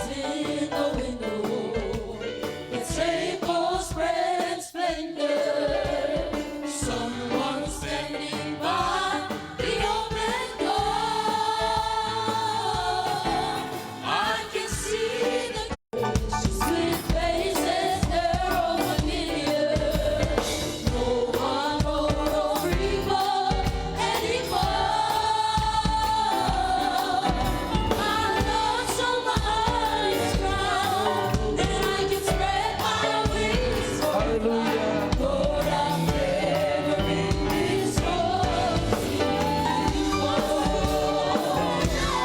In the window, the table spread in splendor. Someone standing by the open door. I can see the sweet faces there all familiar. No one old or feeble anymore. My Lord, so my heart is crowned, and I can spread my wings for Hallelujah. Lord, I've never been this close before.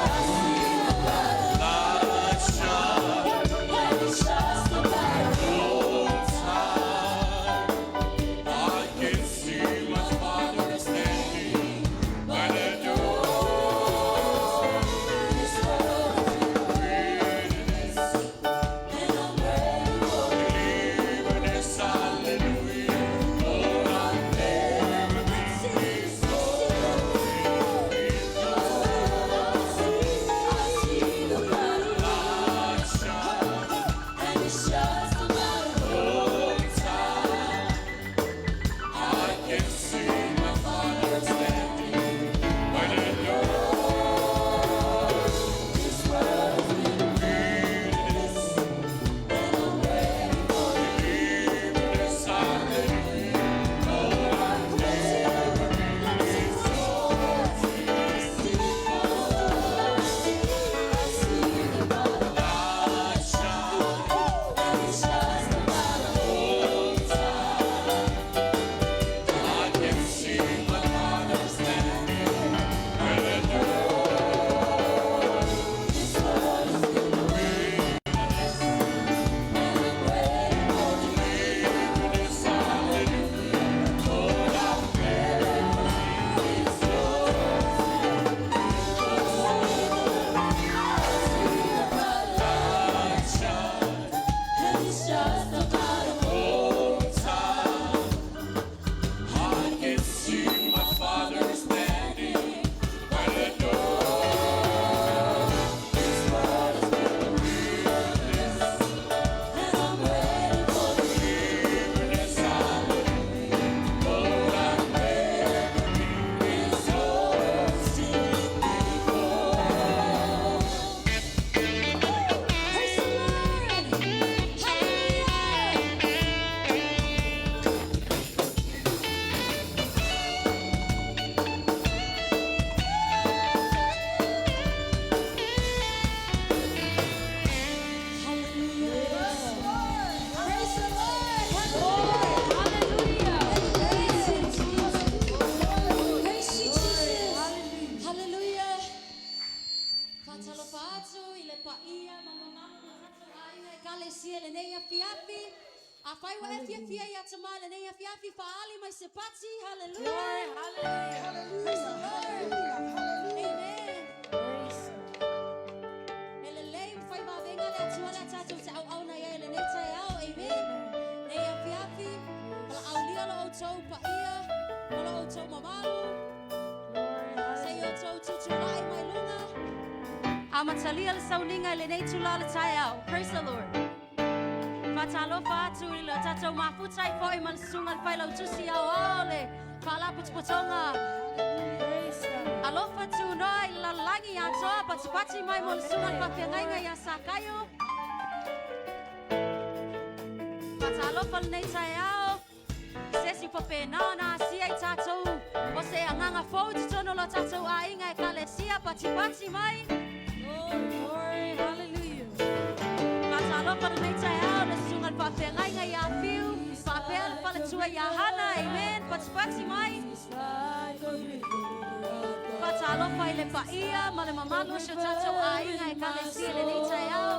I see the Light shine and it's just a matter of time. I can see my Father standing by the door. This world's Weariness, and I'm ready for deliverance, hallelujah. Lord, I've never been this close before. I see the Light shine and it's just a matter of time. I can see my Father standing by the door. This world's Weariness, and I'm ready for deliverance, hallelujah. Lord, I've never been this close I see the Light shine and it's just a matter of I can see my Father standing by the door. This world's and I'm ready for Deliverance, hallelujah. Lord, I've never been this close Light shine and it's just a matter of time. I can see my Father standing by the door. This world and I'm ready for Deliverance, hallelujah. Lord, I've never been this close before. Praise the Lord! Hallelujah! Praise the Lord! Hallelujah! Praise you, Jesus. Praise you, Jesus. Hallelujah. Faatalofa atu i le paia ma mamalu o tatou aiga ekalesia i lenei afiafi. Afai ua e fiafia ia tamā i lenei afiafi, faaali mai se pati. Hallelujah. Praise the Lord. Amen. E lelei ma fai vavega le Atua le tatou te auauna ai i lenei taeao. Amen. Nei afiafi, valaaulia lo outou paia, ma lo outou mamalu. Se i outou tutulai mai luga. Amatalia le sauniga i lenei itulā o le taeao. Praise the Lord. Faatalofa atu i le tatou mafuta ai foi ma le susuga le failautusi aoao le faalapotopotoga. Alofa Tunoa i le lalolagi atoa, patipati mai mo le susuga le faafeagaiga ia Sakaio. Faatalofa lenei taeao. Se isi faapena ona asia i tatou o se agaga fou i totonu o lo tatou aiga ekalesia, patipati mai. Glory, hallelujah. Faatalofa lenei taeao le susuga le faafeagaiga ia Fiu, faapea le faletua ia Hana. Amen. Patipati mai. Faatalofa i le paia ma le mamalu o si o tatou aiga ekalesia i lenei taeao.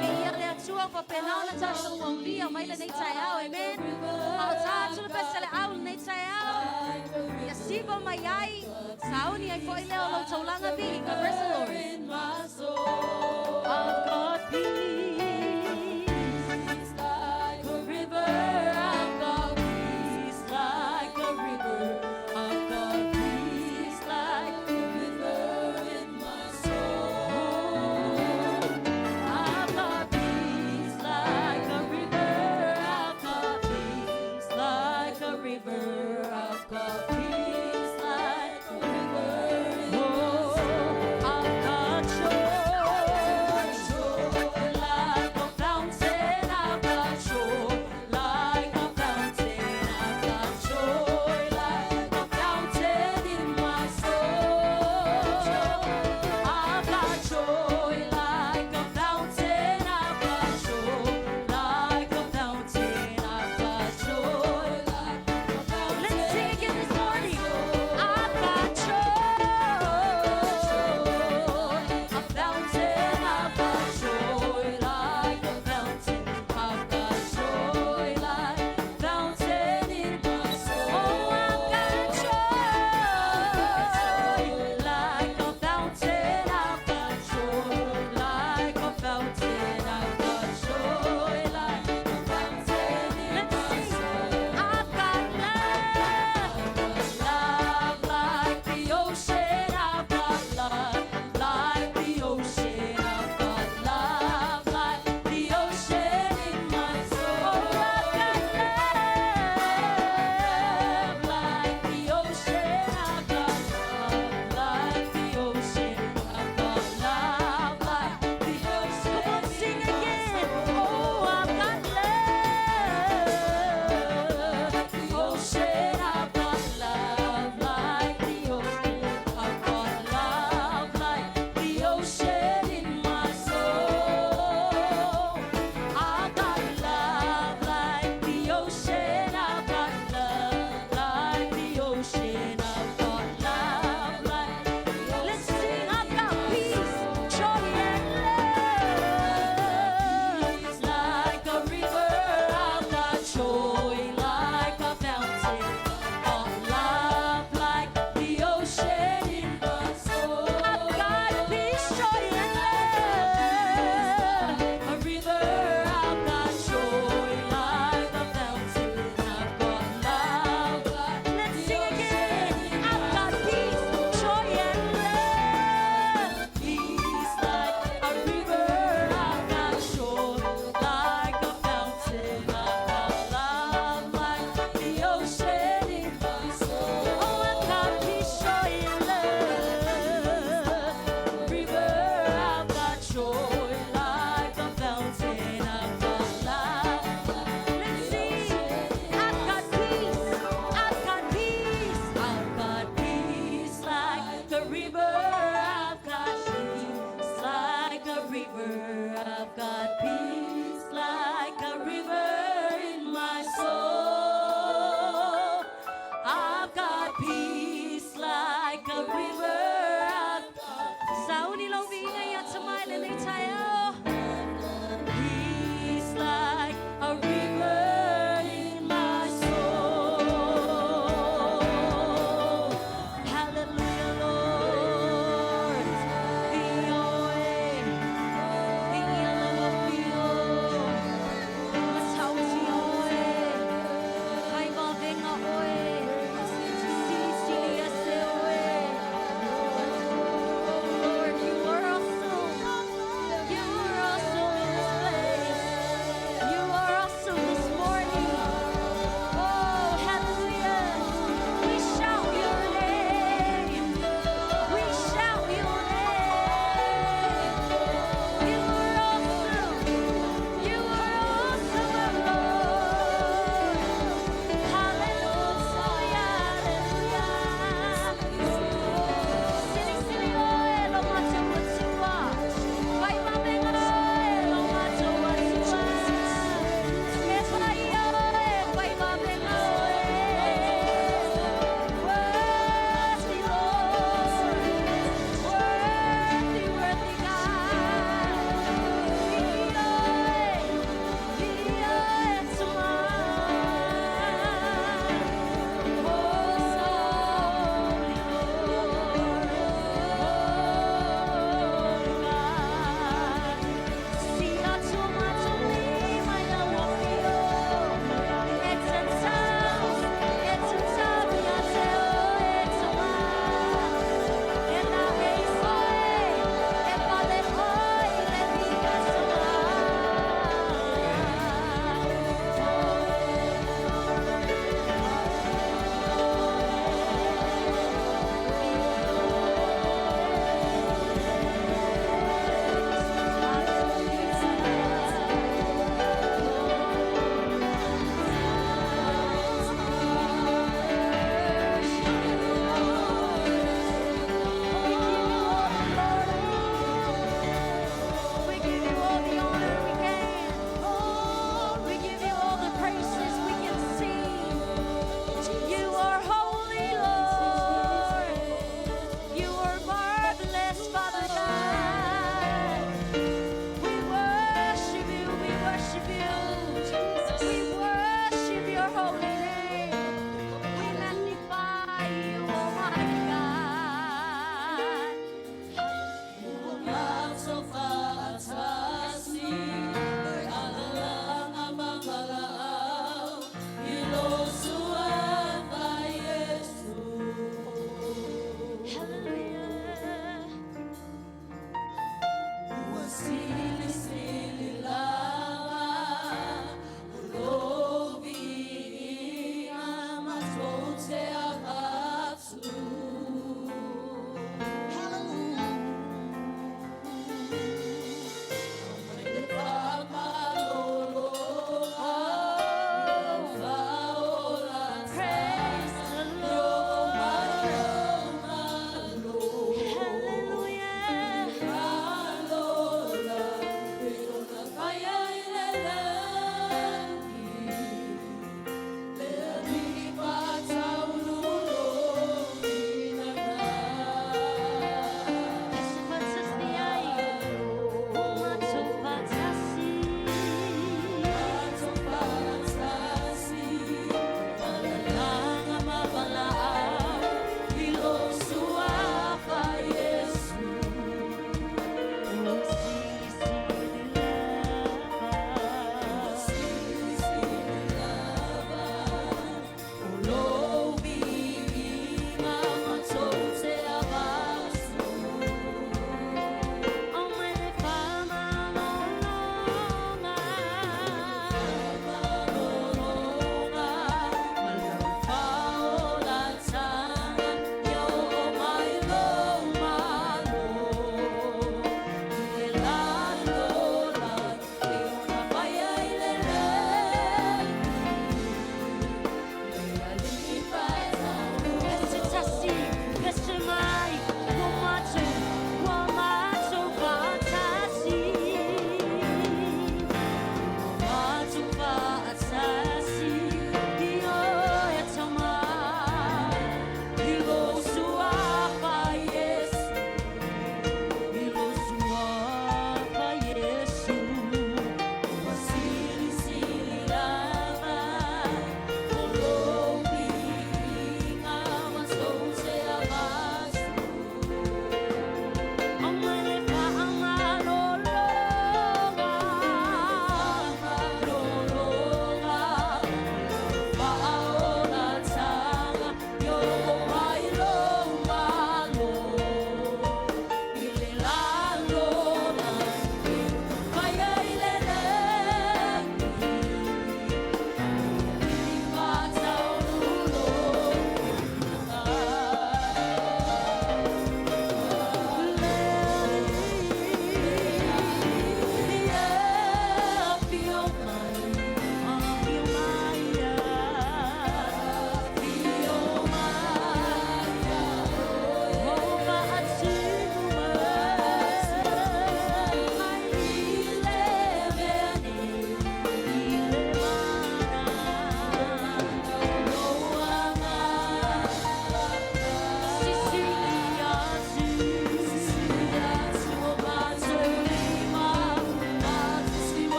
Viia le Atua ua faapena ona tatou aulia mai lenei taeao. Amen. A o ta atu le pese le au lenei taeao. Ia siva mai ai, sauni ai foi lea o lou taulaga viiga. Praise the Lord. I've got peace like a river. I've got peace like a river. I've got peace like a river in my soul. I've got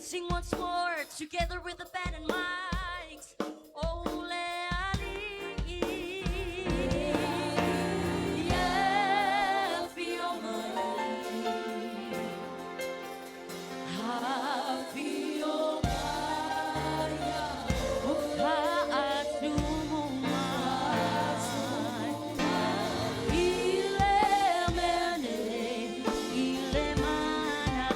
Sing once more together with the band and mics. O le Alii. E afio mai. Afio mai. O faatumu mai. I le mea nei, i le mana.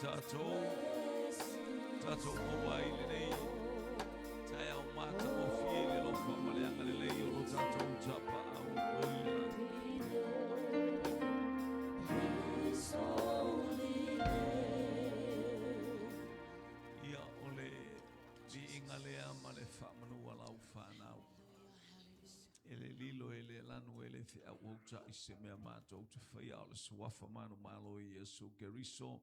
tatou, tatou maua ai lenei taeao matagofie i le alofa ma le agalelei o lo tatou Tapaau o i le lagi. Ia o le viiga lea ma le faamanu a lau fanau. E le lilo, e le lanu, e le feauauta'i se mea matou te faia, a o le suafa manumalo o Iesu Keriso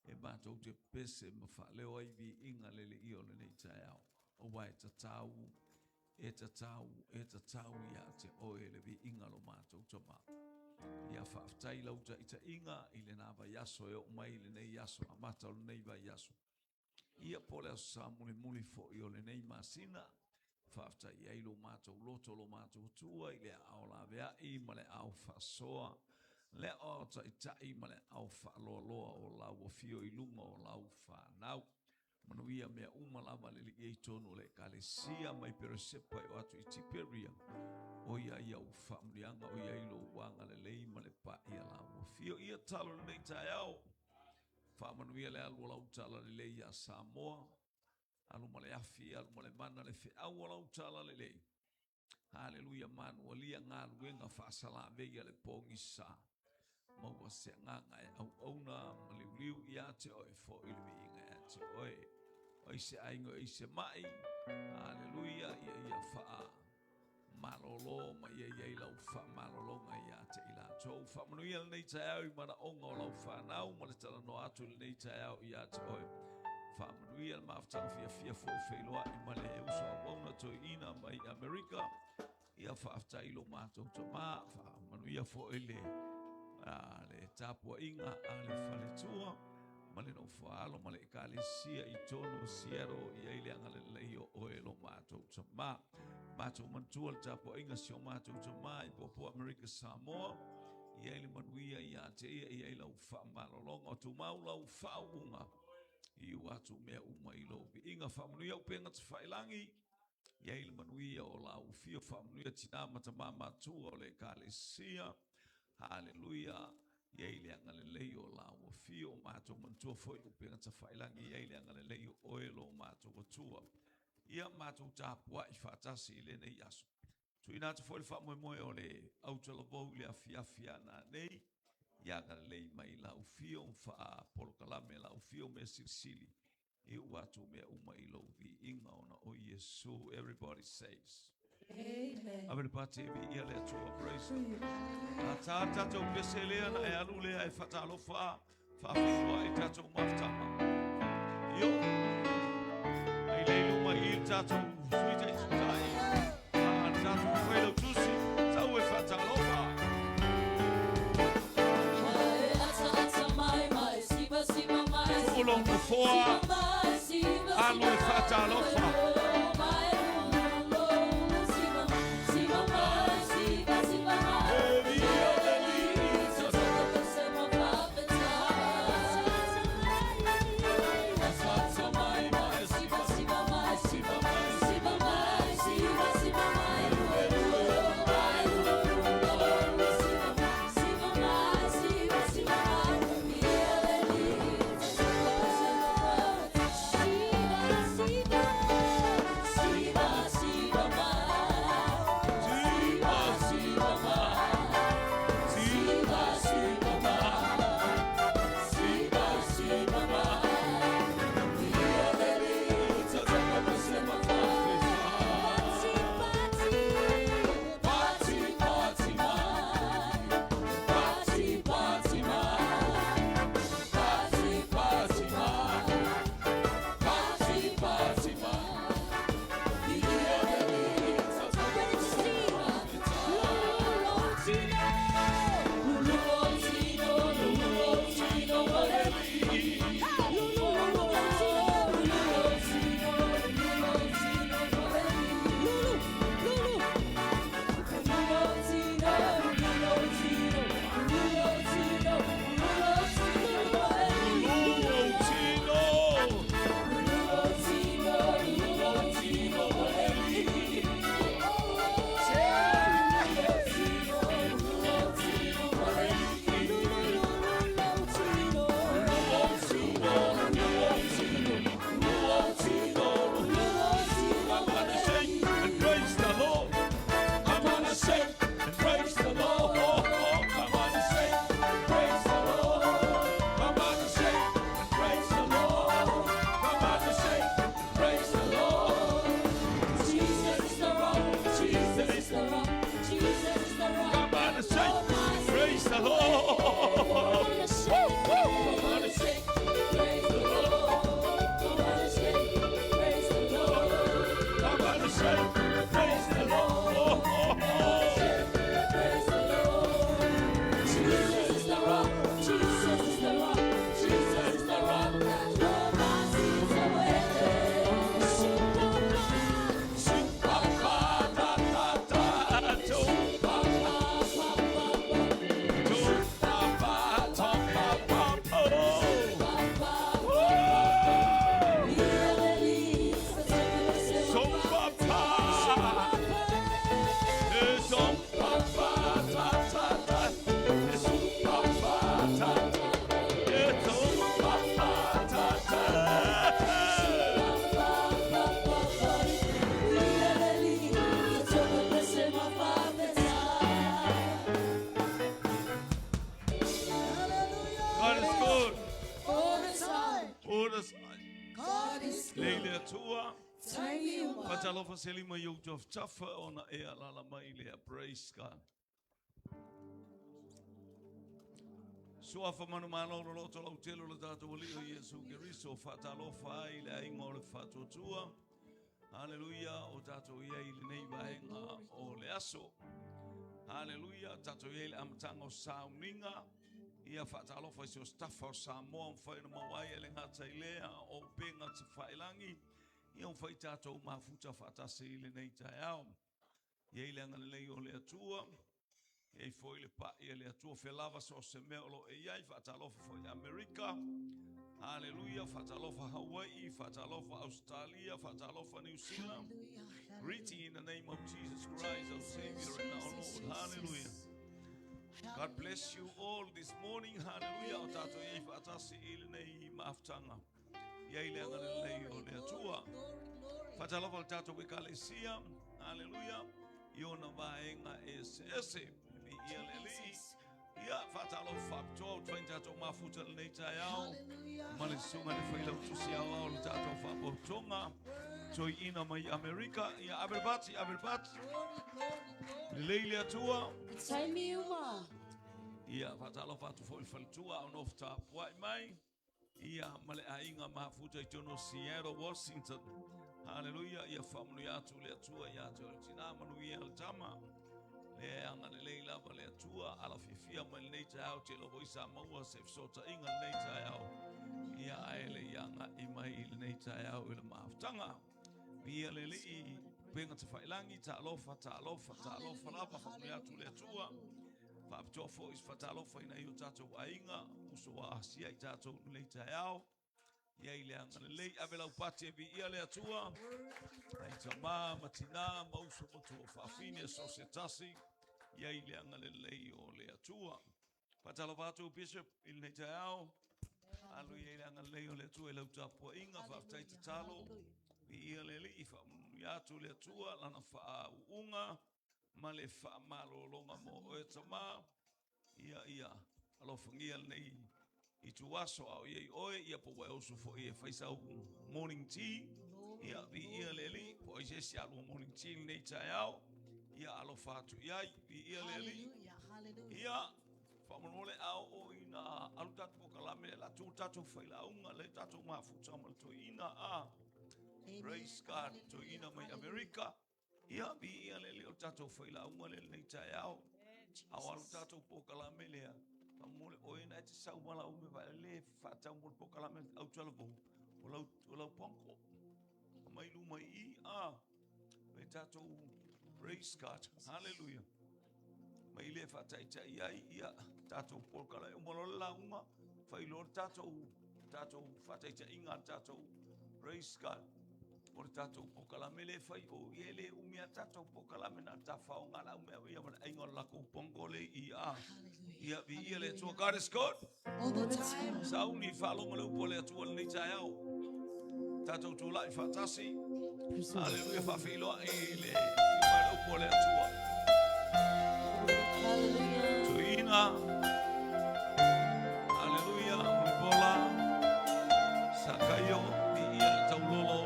e matou te pese ma faaleo ai viiga le Alii o lenei taeao. Aua e tatau, e tatau, e tatau ia te oe le viiga lo matou Tama. Ia faafetai lau taitaiga i lena vaiaso e oo mai i lenei aso amata o lenei vaiaso. Ia po o le aso Sa mulimuli foi o lenei masina, faafetai ai lo matou loto lo matou Atua i le aao laveai ma le aao faasoa, le aao taitai ma le aao faaloaloa o lau afio i luga o lau fanau. Manuia mea uma lava le Alii i totonu o le Ekalesia mai Peresepa e oo atu i Tiperia. O ia ai au faamanuiaga, o ia ai lou agalelei ma le paia lau afio. Ia tatalo i lenei taeao, faamanuia le alu o lau talalelei ia Samoa, alu ma le afi, alu ma le mana, le feau o lau talalelei. Haleluia, manualia galuega faasalavei a le pogisa. Maua se agaga e auauna ma liuliu ia te oe, foi le viiga ia te oe. O ai se aiga, o ai se mai, haleluia, ia ia faa malolo ma ia i ai lau faamalologa ia te i latou. Faamanuia lenei taeao i manaoga o lau fanau ma le talanoa atu i lenei taeao ia te oe. Faamanuia le mafutaga fiafia foi feiloai ma le uso auauna toeaina mai Amerika. Ia faafetai i lo matou Tama, faamanuia foi le le tapuaiga a le faletua ma le nofo a alo ma le Ekalesia i totonu o Seattle, i ai le agalelei o oe lo matou Tama. Matou manatua le tapuaiga si o matou Tama i Puapua Amerika Samoa, i ai le manuia ia te ia, i ai lau faamalologa o tumau lau faauuga i u atu mea uma i lou viiga. Faamanuia upega tafailagi, i ai le manuia o lau afio, faamanuia tina ma tama matua o le Ekalesia. Haleluia, i ai le agalelei o lau afio. O matou manatua foi upega tafailagi, i ai le agalelei o oe lo matou Atua. Ia matou tapuai faatasi i lenei aso. Tuuina atu foi le faamoemoe o le autalavou i le afiafi a nanei, ia agalelei mai lau afio, faapolokalame lau afio mea silisili, e uu atu mea uma i lou viiga ona o Iesu. Everybody says Amen. Ave le pati e viia le Atua. Praise God. A tā tatou pese lea na e alu lea e faatalofa faafeiloai tatou mafutaga. Io, ai le luma i le tatou sui taitai. A le tatou failautusi, tau e faatalofa. Tu'u lou nofoa, alu e faatalofa. E viia le Alii. Siva mai, Lei le Atua. Fatalofa se lima i ou tafatafa ona e alala mai lea. Praise God. Suafa manumalo lo loto lau tele o le tatou Alii o Iesu Keriso, faatalofa ai le aiga o le faatuatua. Haleluia, o tatou i ai i lenei vaega o le aso. Haleluia, tatou i ai i le amataga o sauniga. Ia faatalofa i se o stafa o Samoa mafai ona maua ai e le gata i lea o upega tafailagi. Ia mafai tatou mafuta faatasi i lenei taeao. Ia i le agalelei o le Atua, ia i foi le pai a le Atua felava so o se mea o lo o e i ai, faatalofa foi i Amerika. Haleluia, faatalofa Hawaii, faatalofa Australia, faatalofa New Zealand. Greeting in the name of Jesus Christ, our Savior and our Lord. Hallelujah. God bless you all this morning. Hallelujah. O tātou i faatasi i lenei mafutaga. Ia i le agalelei o le Atua. Faatalofa le tatou ekalesia. Hallelujah. I ona vaega eseese. Viia le Alii. Ia faatalofa faapitoa o twain tatou mafuta lenei taeao. Ma le susuga le failautusi aoao le tatou faapotopotoga. Toeaina mai Amerika. Ia ave le pati, ave le pati. Lelei le Atua. Taimi uma. Ia faatalofa atu foi i le faletua au nofo tapuai mai. Ia ma le aiga mafuta i totonu o Seattle, Washington. Haleluia, ia faamanuia atu le Atua ia te oe le tina, manuia le tama. Le agalelei lava le Atua, alafiafia mai lenei taeao, te iloa foi sa maua se fesootaiga lenei taeao. Ia ae le i agai mai i lenei taeao i le mafutaga. Ia le Alii, upega tafailagi, talofa, talofa, talofa lava, faamanuia atu le Atua. Faapitoa foi se faatalofa i nai o tatou aiga, uso a asia i tatou i lenei taeao. Ia i le agalelei, ave lau pati e viia le Atua. Ai tama ma tina ma uso ma tua faafine so se tasi. Ia i le agalelei o le Atua. Faatalofa atu Bishop i lenei taeao. Haleluia i le agalelei o le Atua i lau tapuaiga, faafetai tatalo. Viia le Alii, faamanuia atu le Atua lana faauuga ma le faamalologa mo oe tama. Ia, ia, alofagia lenei ituaso a o i ai oe, ia po ua e usu foi e fai sau morning tea. Ia, viia le Alii, po o ai se isi alua morning tea lenei taeao. Ia, alofa atu i ai, viia le Alii. Ia, faamolemole a oo ina alu tatou polokalame, la tu tatou failauga, le tatou mafuta ma le toeaina a. Praise God, toeaina mai Amerika. Ia, viia le Alii o le tatou failauga lea lenei taeao. A o alu tatou polokalame lea, faamolemole oe na e te sau ma lau mea vae le faatau mo le polokalame au talavou, o lau, o lau ponko. Mai luma i i, a, me tatou, praise God, hallelujah. Mai le faataitai ai, ia, tatou polokalame, uma loa le lauga, fai loa le tatou, tatou faataitaiga a le tatou, praise God, o le tatou polokalame le fai o, ia e le umi a tatou polokalame na ta whaonga la umea ia ma le aiga o le lakou pongo le i a. Ia, viia le Atua. God is good. All the time. Sauni faalogo le upu a le Atua lenei taeao. Tatou tulai faatasi. Haleluia, faafeiloai le mai le upu a le Atua. Hallelujah. Tuina. Haleluia, Mulipola. Sakaio, viia le taulolo.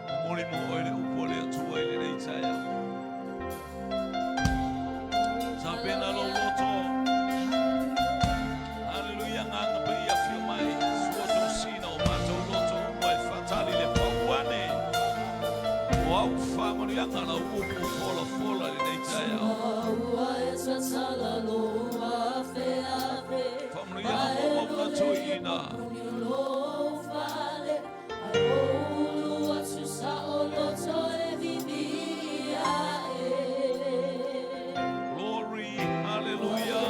Momoli mo oe le upu a le Atua i lenei taeao. Sapena lou loto. Haleluia, nganga pe ia fio mai. Sua tosina o matou loto ua e faatali le pau ane. O au faamanuiaga lau upu folafola i lenei taeao. Faamanuiaga mo mauna toeaina. Glory, hallelujah.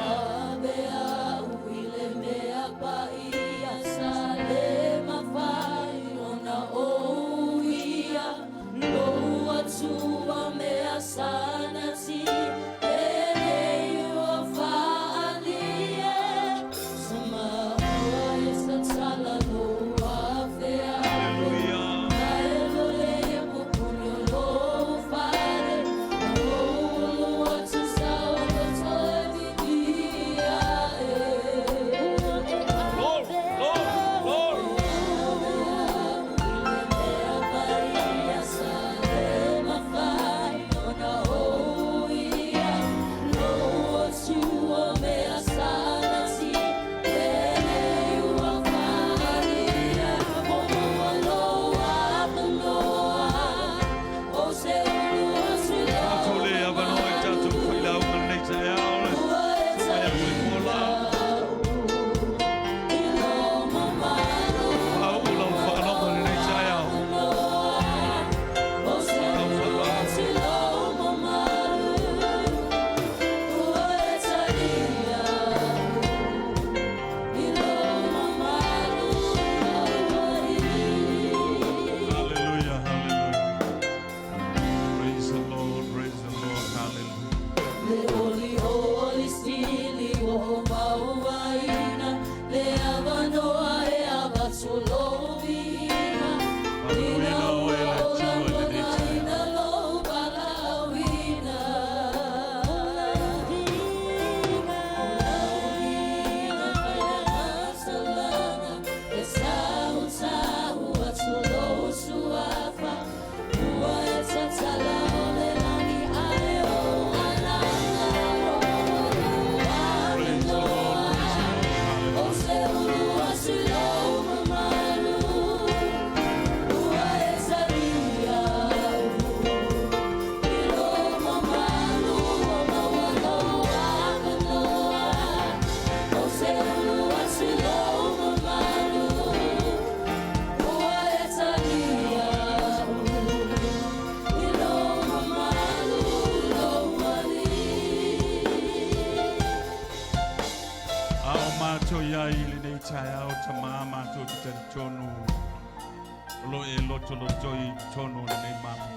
O lo e lotolotoi i totonu o lenei malo.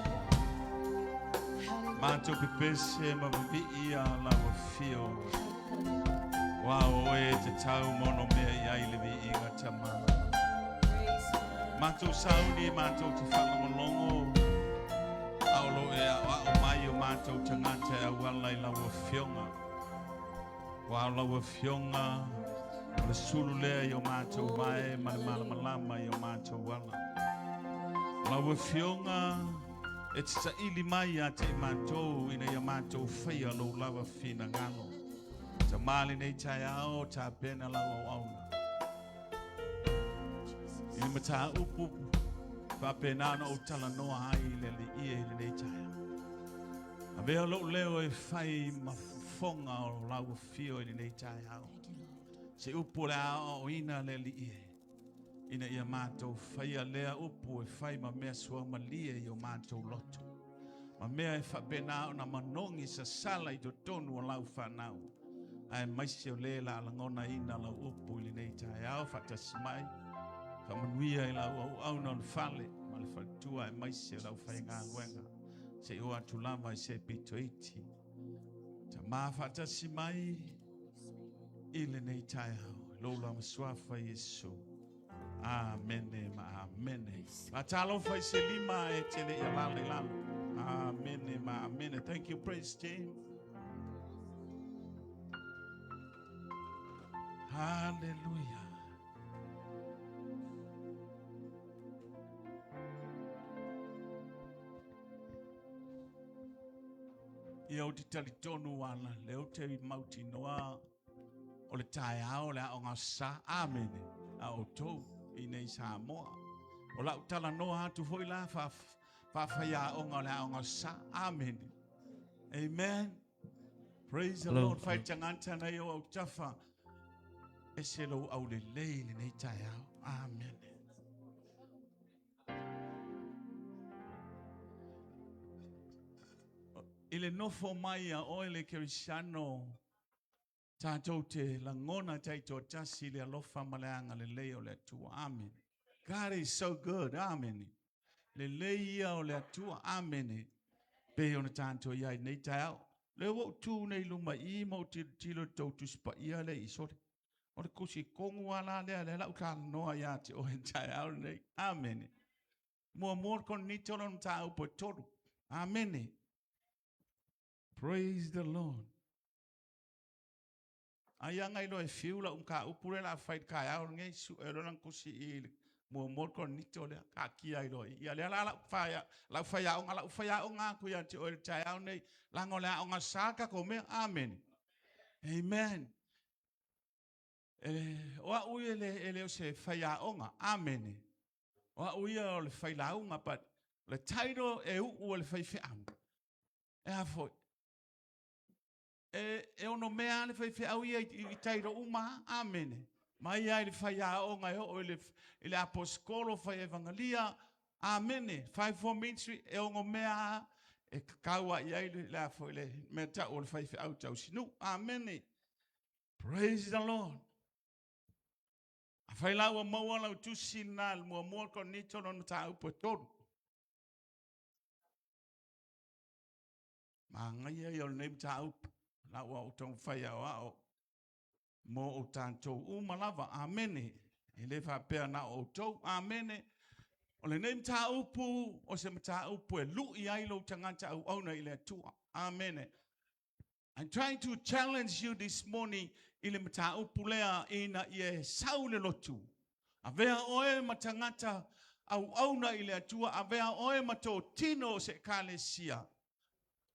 Matou pepese ma vivii a lau afio. Ua o oe e te tau ma ono mea i ai le viiga Tama. Matou sauni matou te faalogologo a o lo e aoao mai o matou tagata e auala i lau afioga. Ua o lau afioga o le sulu lea i o matou vae ma le malamalama i o matou ala. O lau afioga e te saili mai ia te i matou ina ia matou faia lou lava finagalo. Tama lenei taeao tapena lau auauna. I le mataupu faapena ona ou talanoa ai i le Alii i lenei taeao. Avea lou leo e fai ma fofoga o lau afio i lenei taeao. Se upu o le a aoaoina le Alii e, ina ia matou faia lea upu e fai ma mea suamalie i o matou loto, ma mea e faapena ona manogi sasala i totonu o lau fanau, aemaise o le la lagonaina lau upu i lenei taeao faatasi mai. Faamanuia i lau auauna o le fale ma le faletua aemaise o lau faigaluega se i o atu lava i se pito iti. Tama faatasi mai i lenei taeao. Lou lava suafa Iesu. Amene ma amene. Faatalofa i se lima e te le i alala i lalo. Amene ma amene. Thank you, praise team. Hallelujah. Ia ou te talitonu ana, lea ou te mautinoa o le taeao o le aoga sa. Amene. A outou i nei Samoa. O lau talanoa atu foi la faafaiaoga o le aoga sa. Amene. Amen. Praise the Lord. Fai tagata nei o autafa. Ese lou aulelei lenei taeao. Amene. I le nofo mai a oe le Kerisiano, tatou te lagona taitoatasi le alofa ma le agalelei o le Atua. Amene. God is so good. Amene. Lelei ia o le Atua. Amene. Pei ona tatou i ai nei taeao. Lea ua ou tu nei luma i i ma ou tilotilo i le tou Tusi Paia lea i sole. O le kusi kogu a la lea, lea la u talanoa ia te oe taeao lenei. Amene. Muamua le Korinito lona mataupu e tolu. Amene. Praise the Lord. Ai anga i loa e fiu lau mataupu lea la fai i le taeao lenei, sue loa lana tusi i le muamua le Korinito lea, taatia ai loa i. Ia lea la lau fai, lau faiaoga, lau faiaoga atu ia te oe i le taeao lenei, leaga o le aoga sa tatou mea. Amene. Amen. E, o au ia le, e le o se faiaoga. Amene. O au ia o le failauga, but le title e uu o le faifeau. E a foi? E, e ono mea le faifeau ia i, i title uma. Amene. Mai ai le faiaoga e oo i le, i le aposikolo, fai evangelia. Amene. Fivefold Ministry, e ono mea e kakau ai ai le, le a foi le mea tau o le faifeau tausinuu. Amene. Praise the Lord. Afai la ua maua lau tusi lena i le muamua Korinito lona mataupu e tolu. Magaia ia o lenei mataupu. La ua ou taumafai aoao mo o tatou uma lava. Amene. E le faapea na o outou. Amene. O lenei mataupu, o se mataupu e lui ai lou tagata auauna i le Atua. Amene. I'm trying to challenge you this morning i le mataupu lea ina ia e sau le lotu. Avea oe ma tagata auauna i le Atua, avea oe ma totino o se ekalesia.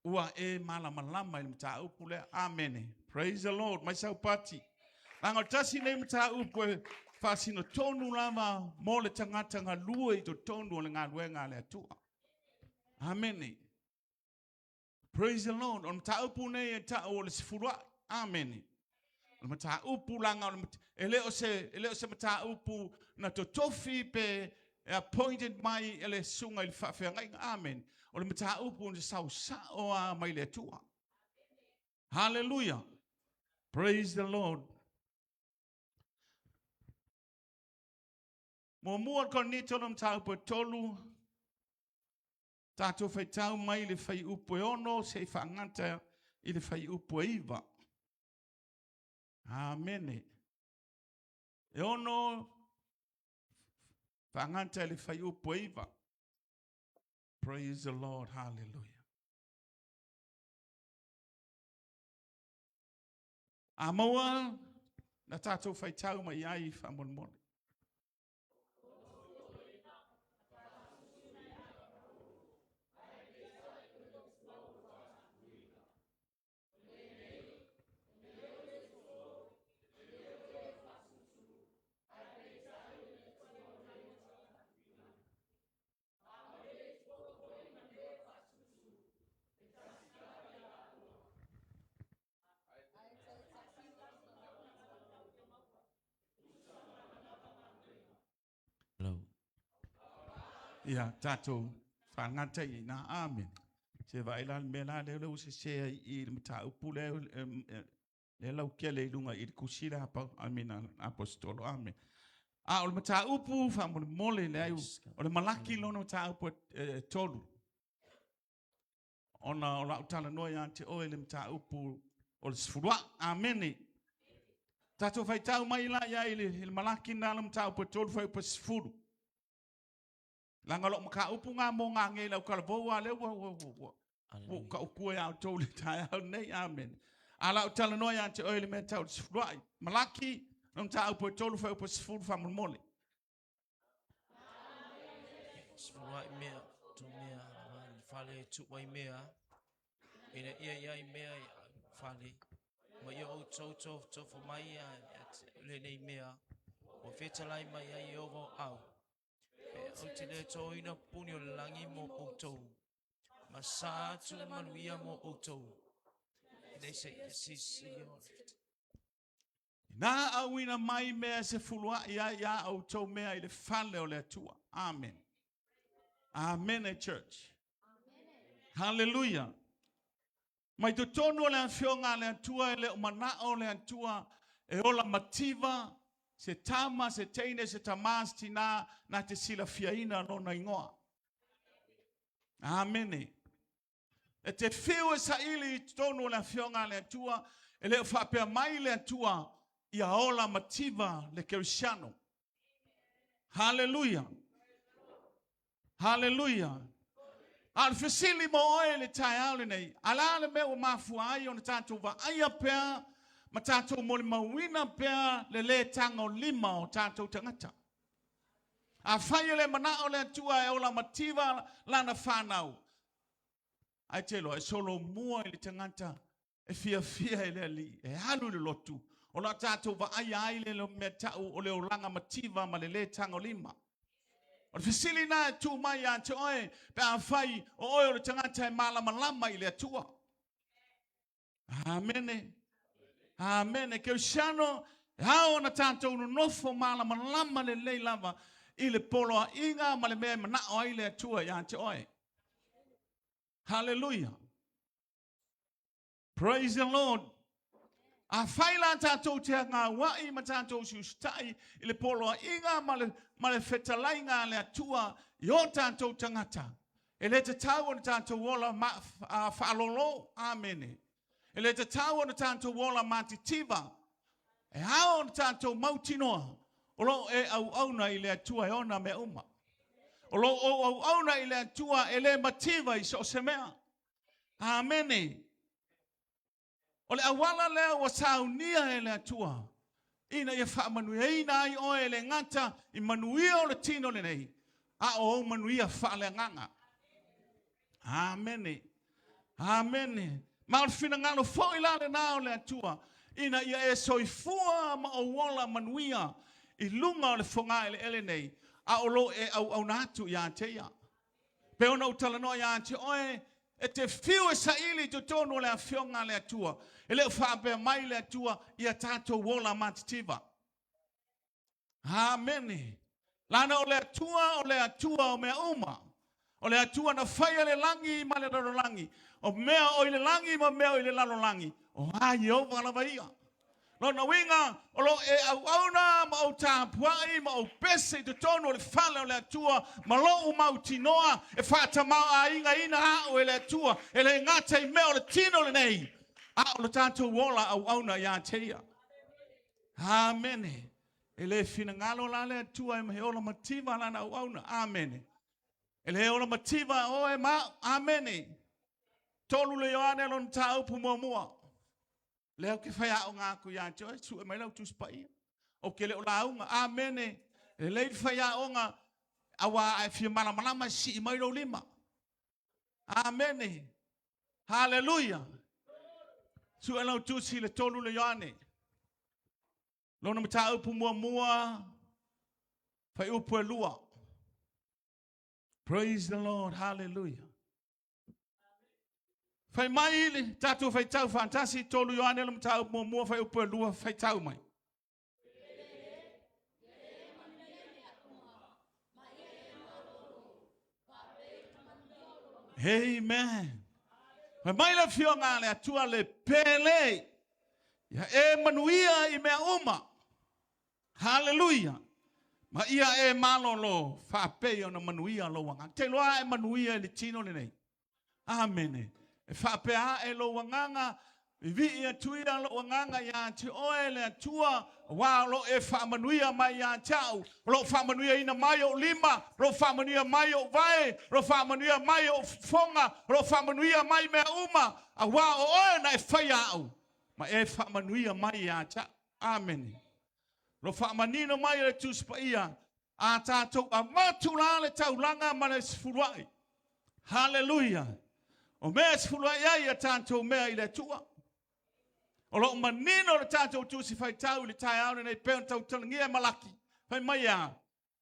Ua e malamalama i le mataupu lea. Amene. Praise the Lord. Mai sau pati. Leaga o le tasi nei mataupu e faasino tonu lava mo le tagata galue i totonu o le galuega a le Atua. Amene. Praise the Lord. O le mataupu nei e tau o le sefuluai. Amene. O le mataupu laga o le e le o se e le o se mataupu na totofi pe e appointed mai e le susuga i le faafeagaiga. Amene. O le mataupu na sausao a mai le Atua. Hallelujah. Praise the Lord. Muamua o le Korinito lona mataupu e 3, tatou faitau mai le fuaiupu e 6 seia faagata i le fuaiupu e 9. Amene. E 6 faagata i le fuaiupu e 9. Praise the Lord. Hallelujah. A maua na tatou faitau mai ai faamolemole. Ia, tatou faagata i ina. Amene. Se vaai la le mea la lea ua sese ai i le mataupu lea lea lautele i luga i le tusi lea a I mean, aposetolo. Amene. A o le mataupu faamolemole leai, o le Malaki lona mataupu e 3. Ona o lau talanoa ia te oe le mataupu o le sefuluai. Amene. Tatou faitau mai la ia i le Malaki na le mataupu e 3 fuaiupu e 10. Leaga o lou mataupu ngā mō ngā ngei lau kalavou a lea ua ua ua ua ua ka ia outou le taeao nei. Amene. A lau talanoa ia te oe le mea tau le sefuluai. Malaki, lona mataupu e 3 fuaiupu e 10 faamolemole. Sefuluai mea, tu mea, fale tu ai mea, ina ia ia i mea i fale, ma ia o tau tau tau mai ia lenei mea, o fetalai mai ai e ovo au. E ou te le toina puni o le langi mo outou, ma sa atu le manuia mo outou. Nei se ia sisi o Na auina mai mea se fuluai ai ia outou mea i le fale o le Atua. Amen. Amen, church. Hallelujah. Mai totonu o le afioga a le Atua e le o manao o le Atua e ola mativa se tama, se teine, se tamā, se tinā, na te silafiaina lona igoa. Amene. E te fiu e saili i totonu o le afioga a le Atua, e le o faapea mai le Atua ia ola mativa le kerisiano. Hallelujah. Hallelujah. A o le fesili mo oe le taeao lenei, a la le mea ua mafua ai ona tatou vaaia pea ma tatou molimauina pea le lē tagolima o tatou tagata. A fai e le manao le Atua e ola mativa lana whanau. Ai te loa, e solo mua i le tagata e fiafia e le alii, e alu i le lotu, o la tātou vaaia ai le mea tau o le olaga mativa ma le lē tagolima. O le fesili na e tū mai ia te oe, pe a fai o oe o le tagata e malamalama i le Atua. Amene. Amene. Kerisiano, e ao ona tātou nonofo malamalama lelei lava i le poloaiga ma le mea e manao ai le Atua ia te oe. Hallelujah. Praise the Lord. A fai la tātou te ngā wai ma tātou usiusitai i le poloaiga ma le fetalaiga a le Atua i o tātou tagata. E le tatau ona tātou ola whaalolo. Amene. E le tatau ona tātou ola mātitiva. E ao ona tātou mautinoa. O lo e au auna i le Atua e ona mea uma. O lo o au auna i le Atua e le mativa i so o se mea. Amene. O le auala lea ua saunia e le Atua. Ina ia faamanuiaina ai oe e le gata i manuia o le tino lenei, a o ou manuia faaleagaga. Amene. Amene. Ma o le finagalo foi la lena o le Atua, ina ia e soifua ma ou ola manuia i luga o le fogaeleele nei, a o lo e auauna atu ia te ia. Pe ona ou talanoa ia te oe, e te fiu e saili i totonu o le afioga a le Atua. E le o faapea mai le Atua ia tātou ola matitiva. Amene. Lana o le Atua, o le Atua o mea uma. O le Atua na whaia le langi ma le lalolagi. O mea o i le langi ma mea o i le lalolagi. O a Iehova lava ia. Lona uiga, o lo o e auauna ma ou tapuai ma ou pese i totonu o le fale o le Atua ma lou mautinoa e faatamaoaigaina au e le Atua, e le gata i mea o le tino lenei, a o le tatou ola auauna ia te Ia. Amene. E le finagalo la le Atua e ola mativa lana auauna. Amene. E le ola mativa oe ma au. Amene. Tolu le Ioane lona mataupu muamua. Lea ou te fai aoga atu ia te oe, sue mai lau Tusi Paia. Ou te le o lauga. Amene. E lelei le fai aoga, aua a e fia malamalama e sii mai lou lima. Amene. Haleluia. Sue lau Tusi le tolu le Ioane. Lona mataupu muamua, fuaiupu e lua. Praise the Lord. Hallelujah. Fai mai le tatou faitau faatasi, 3 Ioane le mataupu muamua, fuaiupu e lua, faitau mai. Amen. Fai mai le afioga a le Atua le pele, ia e manuia i mea uma. Haleluia! Ma ia e malolo faapei ona manuia lou agaga. Te iloa e manuia i le tino lenei. Amene. E faapea ae lou agaga, vivii atu ia lou agaga ia te oe le Atua, aua o lo o e faamanuia mai ia te au, o lo o faamanuiaina mai ou lima, o lo o faamanuia mai ou vae, o lo o faamanuia mai ou fofoga, o lo o faamanuia mai mea uma, aua o oe na e faia au, ma e faamanuia mai ia te au. Amene. Lo faamanino mai e le Tusi Paia, a tatou avatu la le taulaga ma le sefuluai. Haleluia. O mea e sefuluai ai a tatou mea i le Atua. O lo o manino le tatou Tusi Faitau i le taeao lenei pei ona tautalagia e Malaki. Fai mai a,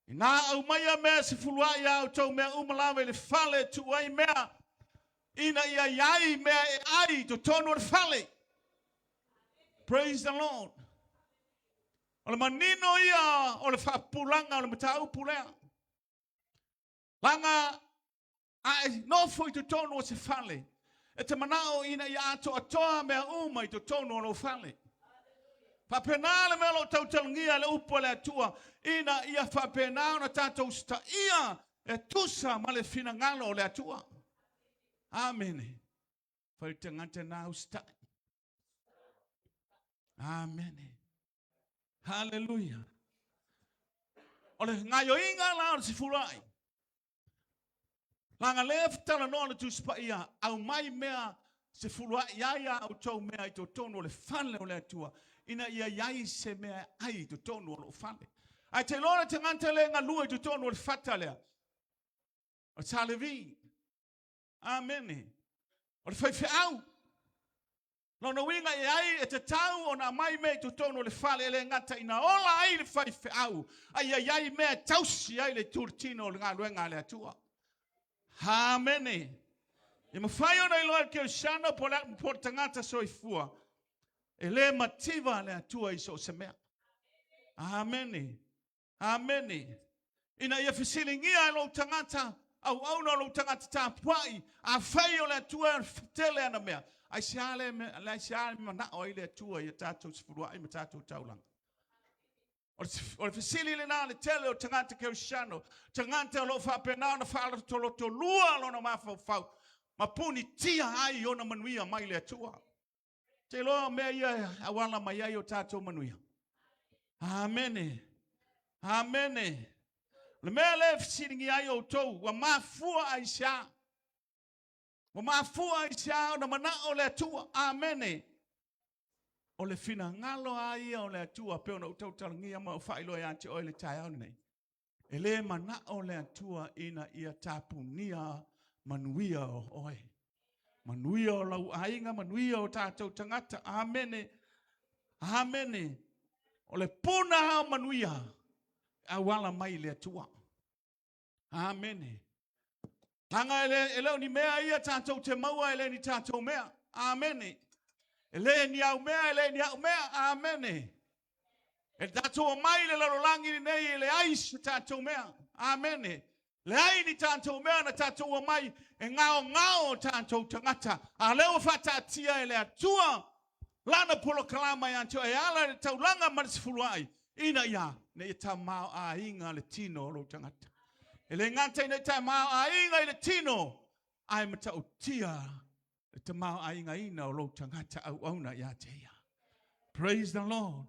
Inā aumaia mea sefuluai a outou mea uma lava i le fale e tuu ai mea, ina ia i ai mea e ai i totonu o le fale. Praise the Lord. O le manino ia o le faapupulaga o le mataupu lea. Laga a e nofo i totonu o se fale, e te manao ina ia atoatoa mea uma i totonu o lou fale. Faapena le mea o lo o tautalagia e le upu a le Atua, ina ia faapena ona tatou usitaia e tusa ma le finagalo o le Atua. Amene. Fai le tagata na usitai. Amene. Haleluia. O le gaioiga la o le sefuluai. Laga lea talanoa le Tusi Paia, aumai mea sefuluai ai a outou mea i totonu o le fale o le Atua, ina ia i ai se mea e ai i totonu o lou fale. Ae te iloa le tagata le galue i totonu o le fata lea, o le Sa Levi. Amene. O le faifeau. Lona uiga e ai e tatau ona aumai mea i totonu o le fale e le gata ina ola ai le faifeau, a ia i ai mea e tausi ai le itulutino o le galuega a le Atua. Amene. E mafai ona iloa e le kerisiano po o le tagata soifua, e le mativa le Atua i so o se mea. Amene. Amene. Ina ia fesiligia e lou tagata auauna o lou tagata tapuai, afai o le Atua e tele ana mea, aisea le, aisea le manao ai le Atua ia tatou sefuluai ma tatou taulaga? O le fesili lena le tele o tagata kerisiano, tagata o lo o faapena ona faalotolotolua lona mafaufau ma punitia ai ona manuia mai le Atua. Te iloa o mea ia e auala mai ai o tatou manuia. Amene. Amene. O le mea lea e fesiligia ai outou, ua mafua aisea? Ua mafua aisea ona manao le Atua? Amene. O le finagalo a ia o le Atua, pei ona ou tautalagia ma ou faailoa ia te oe le taeao lenei. E le manao le Atua ina ia tapunia manuia o oe. Manuia o lau aiga, manuia o tatou tagata. Amene. Amene. O le puna o manuia e auala mai i le Atua. Amene. Leaga e le, e le o ni mea ia tatou te maua, e le ni tatou mea. Amene. E le ni au mea, e le ni au mea. Amene. E tatou omai i le lalolagi lenei e leai se tatou mea. Amene. Leai ni tatou mea na tatou omai e gaogao o tatou tagata. A lea ua faataatia e le Atua. Lana polokalama ia te oe e ala i le taulaga ma le sefuluai, ina ia, ina ia tamaoaiga le tino o lou tagata. E le gata ina ia tamaoaiga i le tino, ae matautia le tamaoaigaina o lou tagata auauna ia te ia. Praise the Lord.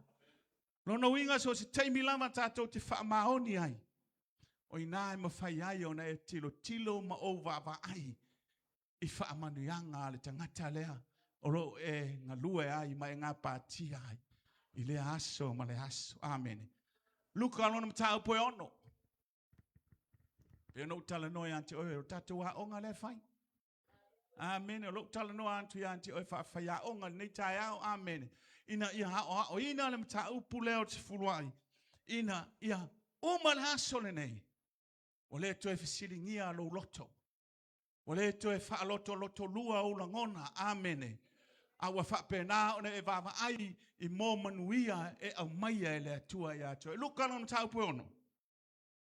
Lona uiga so o se taimi lava tatou te faamaoni ai, o ina e mafai ai ona e tilotilo ma ou vaavaai i faamanuiaga a le tagata lea o lo o e galue ai ma e gapatia ai i lea aso ma le aso. Amene. Luka lona mataupu e 6. Pei ona ou talanoa ia te oe, o tatou aoga lea e fai. Amene. O lou talanoa atu ia te oe faafaiaoga lenei taeao. Amene. Ina ia aoaoina le mataupu lea o le sefuluai, ina ia uma le aso lenei, ua le toe fesiligia lou loto. Ua le toe faalotolotolua ou lagona. Amene. A ua faapena ona e vaavaai i mō manuia e aumaia e le Atua ia te oe. Luka lona mataupu e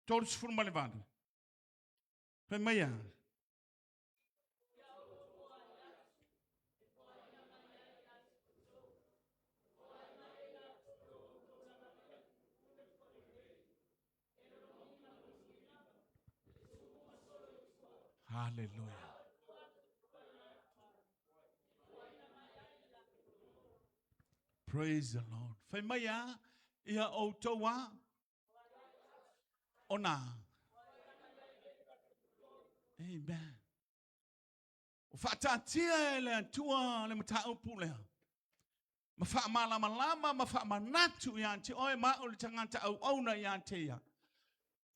6, 38. Fai mai a. Hallelujah. Praise the Lord. Fai mai a ia outou a ona. Amen. O faataatia e le Atua le mataupu lea. Ma faamalamalama ma faamanatu ia te oe ma au le tagata auauna ia te ia.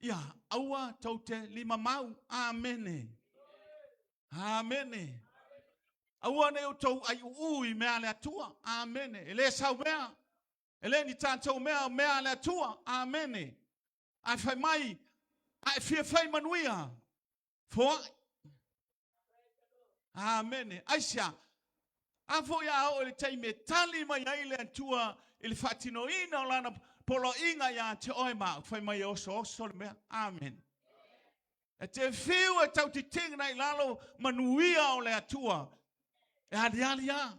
Ia, aua tou te lima mau. Amene. Amene. Aua ne i outou aiuuu i mea a le Atua. Amene. E le sau mea. E le ni tatou mea o mea a le Atua. Amene. Ae fai mai, a e fia fai manuia, foai. Amene. Aisea? A foi a oo i le taimi e tali mai ai le Atua i le faatinoina o Lana poloaiga ia te oe ma au, fai mai e osooso le mea. Amene. E te fiu e tautitina i lalo manuia o le Atua e aliali a.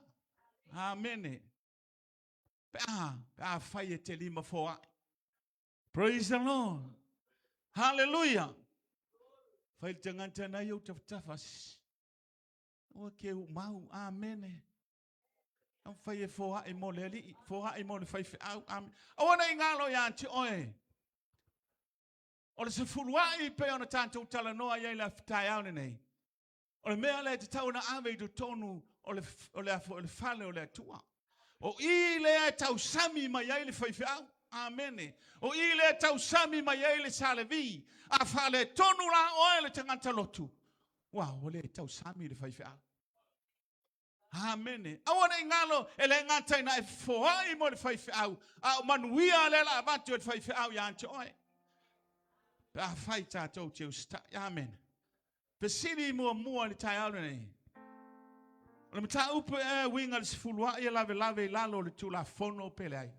Amene. Pe a, pe a fai e te lima foai. Praise the Lord. Hallelujah. Fai le tagata na iou tafatafa. Ua ke u mau. Amene. Au fai e foai mo le alii, foai mo le faifeau. Amen. Aua ne i galo ia te oe. O le sefuluai pei ona tatou talanoa i ai le taeao lenei. O le mea lea e tatau ona ave i totonu o le, o le, o le fale o le Atua. O i lea e tausami mai ai le faifeau. Amene. O i lea e tausami mai ai le Salevi. A faaletonu la oe le tagata lotu, ua, ua le tausami le faifeau. Amene. Aua ne i galo e le gata ina e foai mo le faifeau, a o manuia lea la avatu e le faifeau ia te oe. Pe a fai tatou te usitai. Amene. Fesili muamua i le taeao lenei. O le mataupu e uiga le sefuluai e lavelave i lalo o le Tulafono pe leai.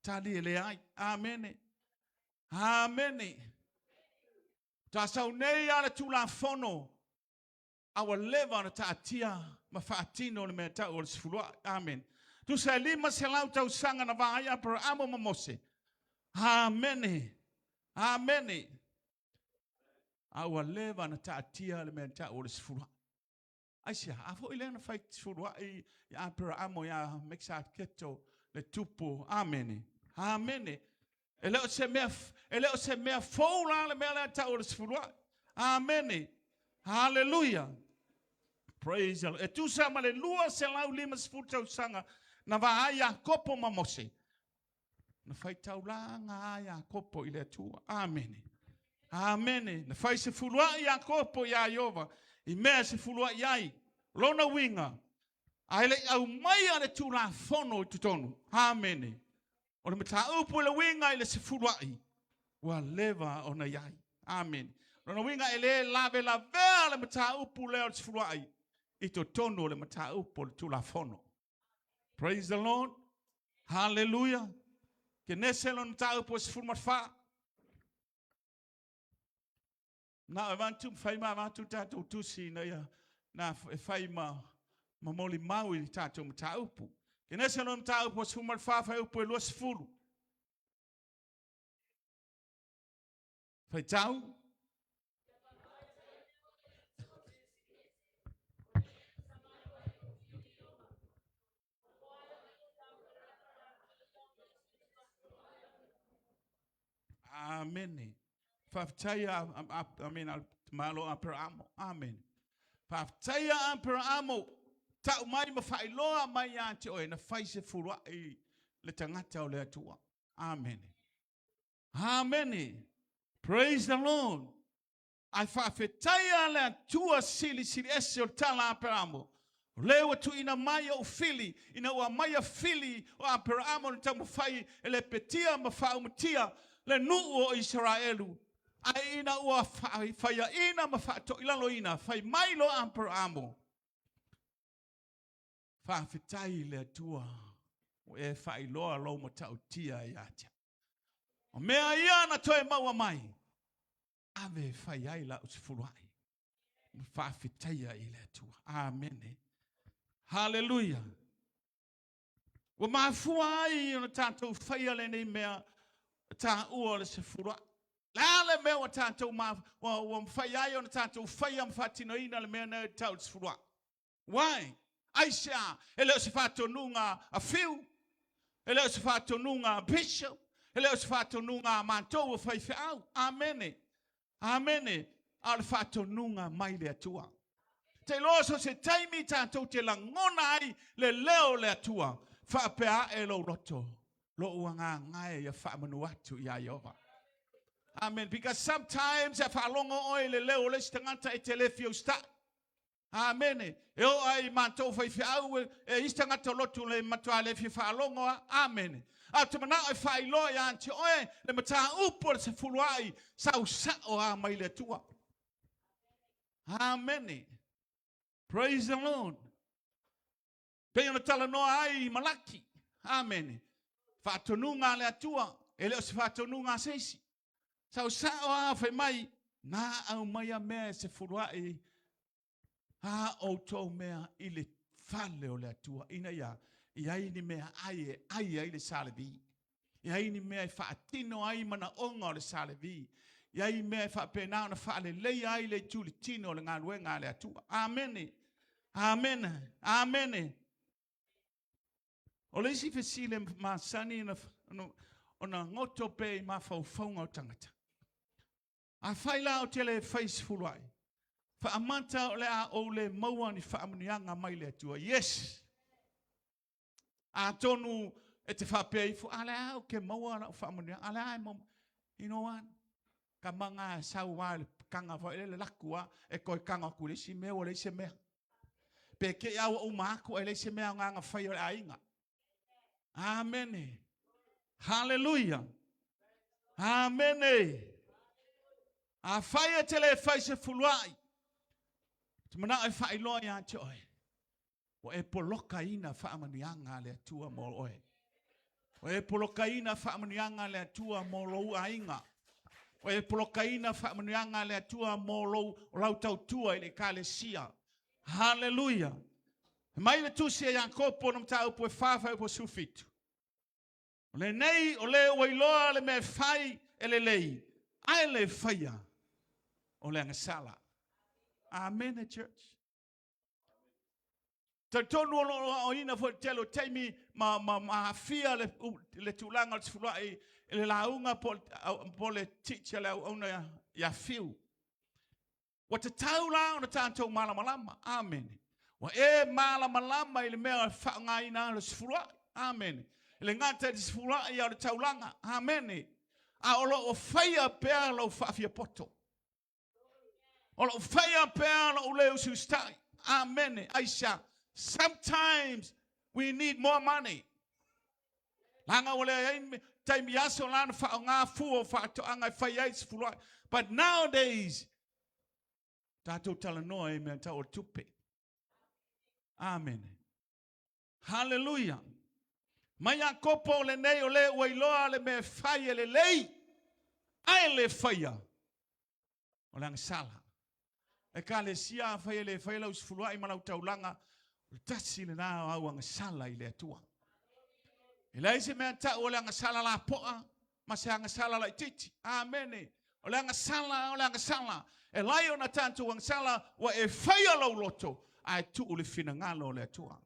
Tali e leai. Amene. Amene. Ta sau nei a le Tulafono a ua leva ona taatia ma faatino le mea tau o le sefuluai. Amene. Tusa e 500 tausaga na va ai Aperaamo ma Mose. Amene. Amene. A ua leva ona taatia le mea tau o le sefuluai. Aisea, a foi lea na fai sefuluai i Aperaamo ia Meksaketo le tupu. Amene. Amene. E le o se mea, e le o se mea fou la le mea lea tau o le sefuluai. Amene. Haleluia. Praise the Lord. E tusa ma le 250 tausaga na va ai Iakopo ma Mose. Na fai taulaga a Iakopo i le Atua. Amene. Amene. Na fai sefuluai Iakopo iā Iova i mea e sefuluai ai. Lona uiga, a e le i aumaia le Tulafono i totonu. Amene. O le mataupu i le uiga i le sefuluai, ua leva ona i ai. Amene. Lona uiga e le lavelavea le mataupu lea o le sefuluai i totonu o le mataupu o le Tulafono. Praise the Lord. Hallelujah. Kenese lona mataupu e 14. Na o avatu, fai ma avatu tatou tusi ina ia na e fai ma molimau i tatou mataupu. Kenese lona mataupu 14 fuaiupu e 20. Faitau. Amene. Faafetai a, amen, a malo Aperamo. Amen. Faafetai a Aperamo. Tau mai ma faailoa mai ia te oe na fai se fuluai le tagata o le Atua. Amene. Amene. Praise the Lord. Ae faafetaia le Atua Silisili Ese o le tala a Aperamo, O lea ua tuuina mai ou fili, ina ua aumaia fili o Aperamo na taumafai e lepetia ma faaumatia le nuu o Isaraelu, ae ina ua faiaina ma faatoilaloina, fai mai loa Aperamo, Faafetai i le Atua ua e faailoa lou matautia ia te au. O mea ia na toe maua mai, ave e fai ai lau sefuluai. Ma faafetaia i le Atua. Amene. Haleluia. Ua mafua ai ona tatou faia lenei mea taua o le sefuluai. Le a le mea ua tatou ma, ua, ua mafai ai ona tatou faia ma faatinoina le mea nei tau le sefuluai? Why? Aisea? E le o se faatonuga a Fiu, e le o se faatonuga a Bishop, e le o se faatonuga a matou o faifeau. Amene. Amene. A o le faatonuga mai le Atua. Te iloa so se taimi tatou te lagona ai le leo o le Atua, faapea ae lou loto, lou agaga e ia faamanu atu iā Ieova. Amen. Because sometimes e faalogo oe i le leo o le isi tagata e te le fia usitai. Amene. E oo ai i matou faifeau, e isi tagata o lotu le matua le fia faalogo a. Amene. A o te manao e faailoa ia te oe le mataupu o le sefuluai sau sao a mai le Atua. Amene. Praise the Lord. Pei ona talanoa ai i Malaki. Amene. Faatonuga a le Atua, e le o se faatonuga a se isi. Sau sao a fai mai, na aumaia mea e sefuluai a outou mea i le fale o le Atua, ina ia i ai ni mea ai e ai ai le sa Levi. I ai ni mea e faatino ai manaoga o le sa Levi. I ai mea e faapena ona faaleleia ai le itu i le tino o le galuega a le Atua. Amene. Amene. Amene. O le isi fesili e masani ona goto pea i mafaufauga o tagata. Afai la ou te le fai sefuluai, faamata o le a ou le maua ni faamanuiaga mai le Atua. Yes! Atonu e te faapea ifo, a le a ou ke maua lau faamanuiaga, a le a e maua. You know what? Ka manga e sau a le kanga foi le laku a, e koe kanga aku le isi mea ua leai se mea. Pe ke i aua uma aku e leai se mea o nganga fai o le aiga. Amene. Haleluia. Amene. A fai e te le fai se fuluai, te manao e faailoa ia te oe. Ua e polokaina faamanuiaga a le Atua mo oe. Ua e polokaina faamanuiaga a le Atua mo lou aiga. Ua e polokaina faamanuiaga a le Atua mo lou, lau tautua i le Ekalesia. Haleluia! Mai le tusi a Iakopo na mataupu e 4 fuaiupu 17. O lenei o le ua iloa le mea e fai e lelei, ae le faia o le agasala. Amene, church. Talitonu o lo o aoina foi le tele o taimi ma, ma, ma aafia le, le tulaga o le sefuluai i le lauga po, po le teacher le auauna ia Fiu. Ua tatau la ona tatou malamalama. Amene. Ua e malamalama i le mea e faaaogaina ai le sefuluai. Amene. E le gata i le sefuluai a o le taulaga. Amene. A o lo o faia pea lou faafiapoto. O lo o faia pea lou le usiusitai. Amene. Aisea? Sometimes we need more money. Leaga ua leai ai taimi aso la na faaaoga fua o faatoaga e fai ai sefuluai. But nowadays, tatou talanoa i mea tau o le tupe. Amene. Haleluia. Mai Iakopo o lenei o le ua iloa le mea e fai e lelei, ae le faia o le agasala. Ekalesia afai e le fai lau sefuluai ma lau taulaga, o le tasi lena o au agasala i le Atua. E leai se mea tau o le agasala lapoa ma se agasala laititi. Amene. O le agasala, o le agasala. E lai ona tatou agasala ua e faia lou loto ae tuu le finagalo o le Atua.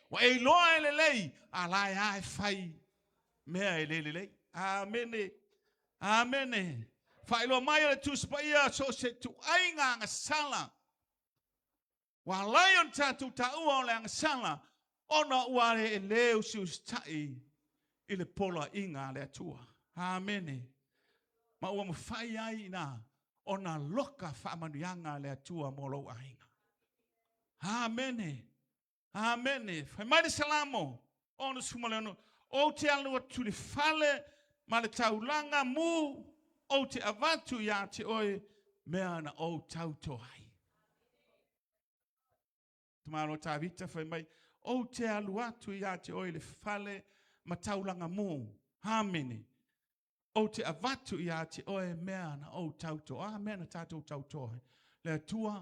Ua e iloa e lelei, a la e a e fai mea e le lelei. Amene. Amene. Faailoa mai e le Tusi Paia so o se ituaiga agasala Ua ala ai ona tatou taua o le agasala ona ua e le usiusitai i le poloaiga a le Atua. Amene. Ma ua mafai ai ina ona loka faamanuiaga a le Atua mo lou aiga. Amene. Amene. Fai mai le Salamo 66, Ou te alu atu i le fale ma le taulaga mu, ou te avatu iā te oe mea na ou tauto ai. Tamaloa Tavita fai mai, ou te alu atu iā te oe i le fale ma taulaga mu. Amene. Ou te avatu iā te oe mea na ou tauto. A mea na tatou tauto ai. Le Atua,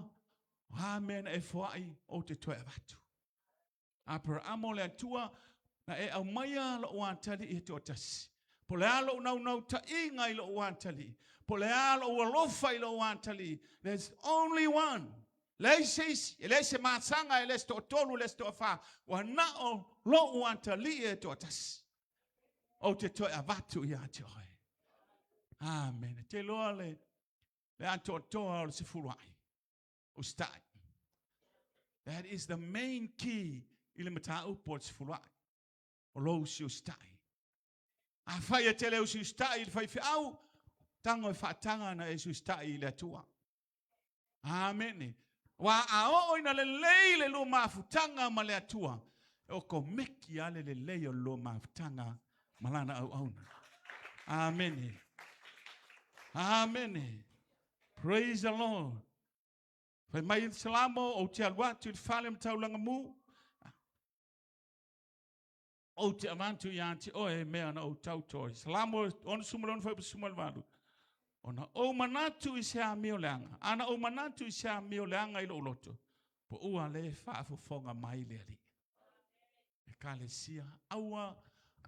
a mea na e foai, ou te toe avatu. Aperaamo le Atua, na e aumaia lou atalii e toatasi. Po le a lou naunautaiga i lou atalii, po le a lou alofa i lou atalii, there's only one. Leai se isi, e leai se masaga, e leai se toatolu, e leai se toafa, ua na o lou atalii e toatasi. Ou te toe avatu ia te oe. Amen. Te loa le, le atoatoa o le sefuluai. Usitai. That is the main key i le mataupu o le sefuluai. O lou usiusitai. Afai e te le usiusitai i le faifeau, tago e faataga na e usiusitai i le Atua. Amene. Wa a oo ina lelei le lua mafutaga ma le Atua, e okomeki lava le lelei o le lua mafutaga ma lana auauna. Amene. Amene. Praise the Lord. Fai mai le Salamo, ou te alu atu i le fale ma taulaga mu, ou te avatu iā te oe mea na ou tauto ai. Salamo 66 fuaiupu 18. Ona ou manatu i se amio leaga, ana ou manatu i se amio leaga i lou loto, po ua le faafofoga mai le Alii. Ekalesia, aua,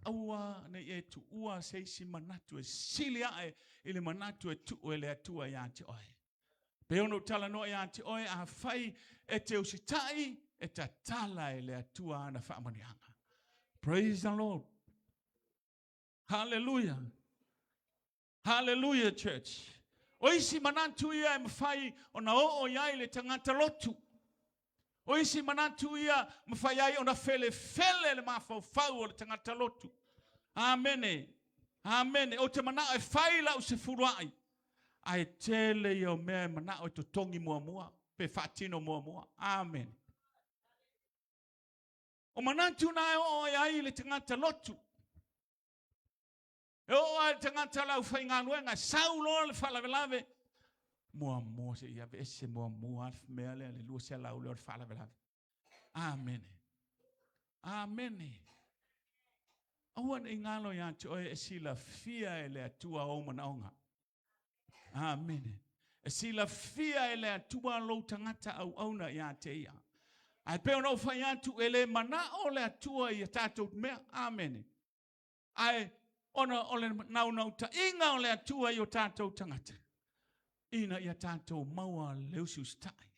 aua ne i e tuua se isi manatu e sili ae i le manatu e tuu e le Atua iā te oe. Pei ona ou talanoa iā te oe, afai e te usitai, e tatala e le Atua ana faamanuiaga. Praise the Lord. Hallelujah. Hallelujah, church. O isi manatu ia e mafai ona oo i ai le tagata lotu. O isi manatu ia mafai ai ona felefele le mafaufau o le tagata lotu. Amene. Amene. Ou te manao e fai lau sefuluai. Ae tele ia o mea e manao e totogi muamua, pe faatino muamua. Amene. O manatu na e oo ai ai le tagata lotu. E oo lava i le tagata o le aufaigaluega, e sau loa le faalavelave, muamua se i aveese muamua le mea lea, le 200 lea o le faalavelave. Amene. Amene. Aua ne i galo ia te oe e silafia e le Atua ou manaoga. Amene. E silafia e le Atua lou tagata auauna ia te ia. Ae pei ona ou fai atu, e le manao le Atua i a tatou mea. Amene. Ae ona o le naunautaiga o le Atua i o tatou tagata, ina ia tatou maua le usiusitai.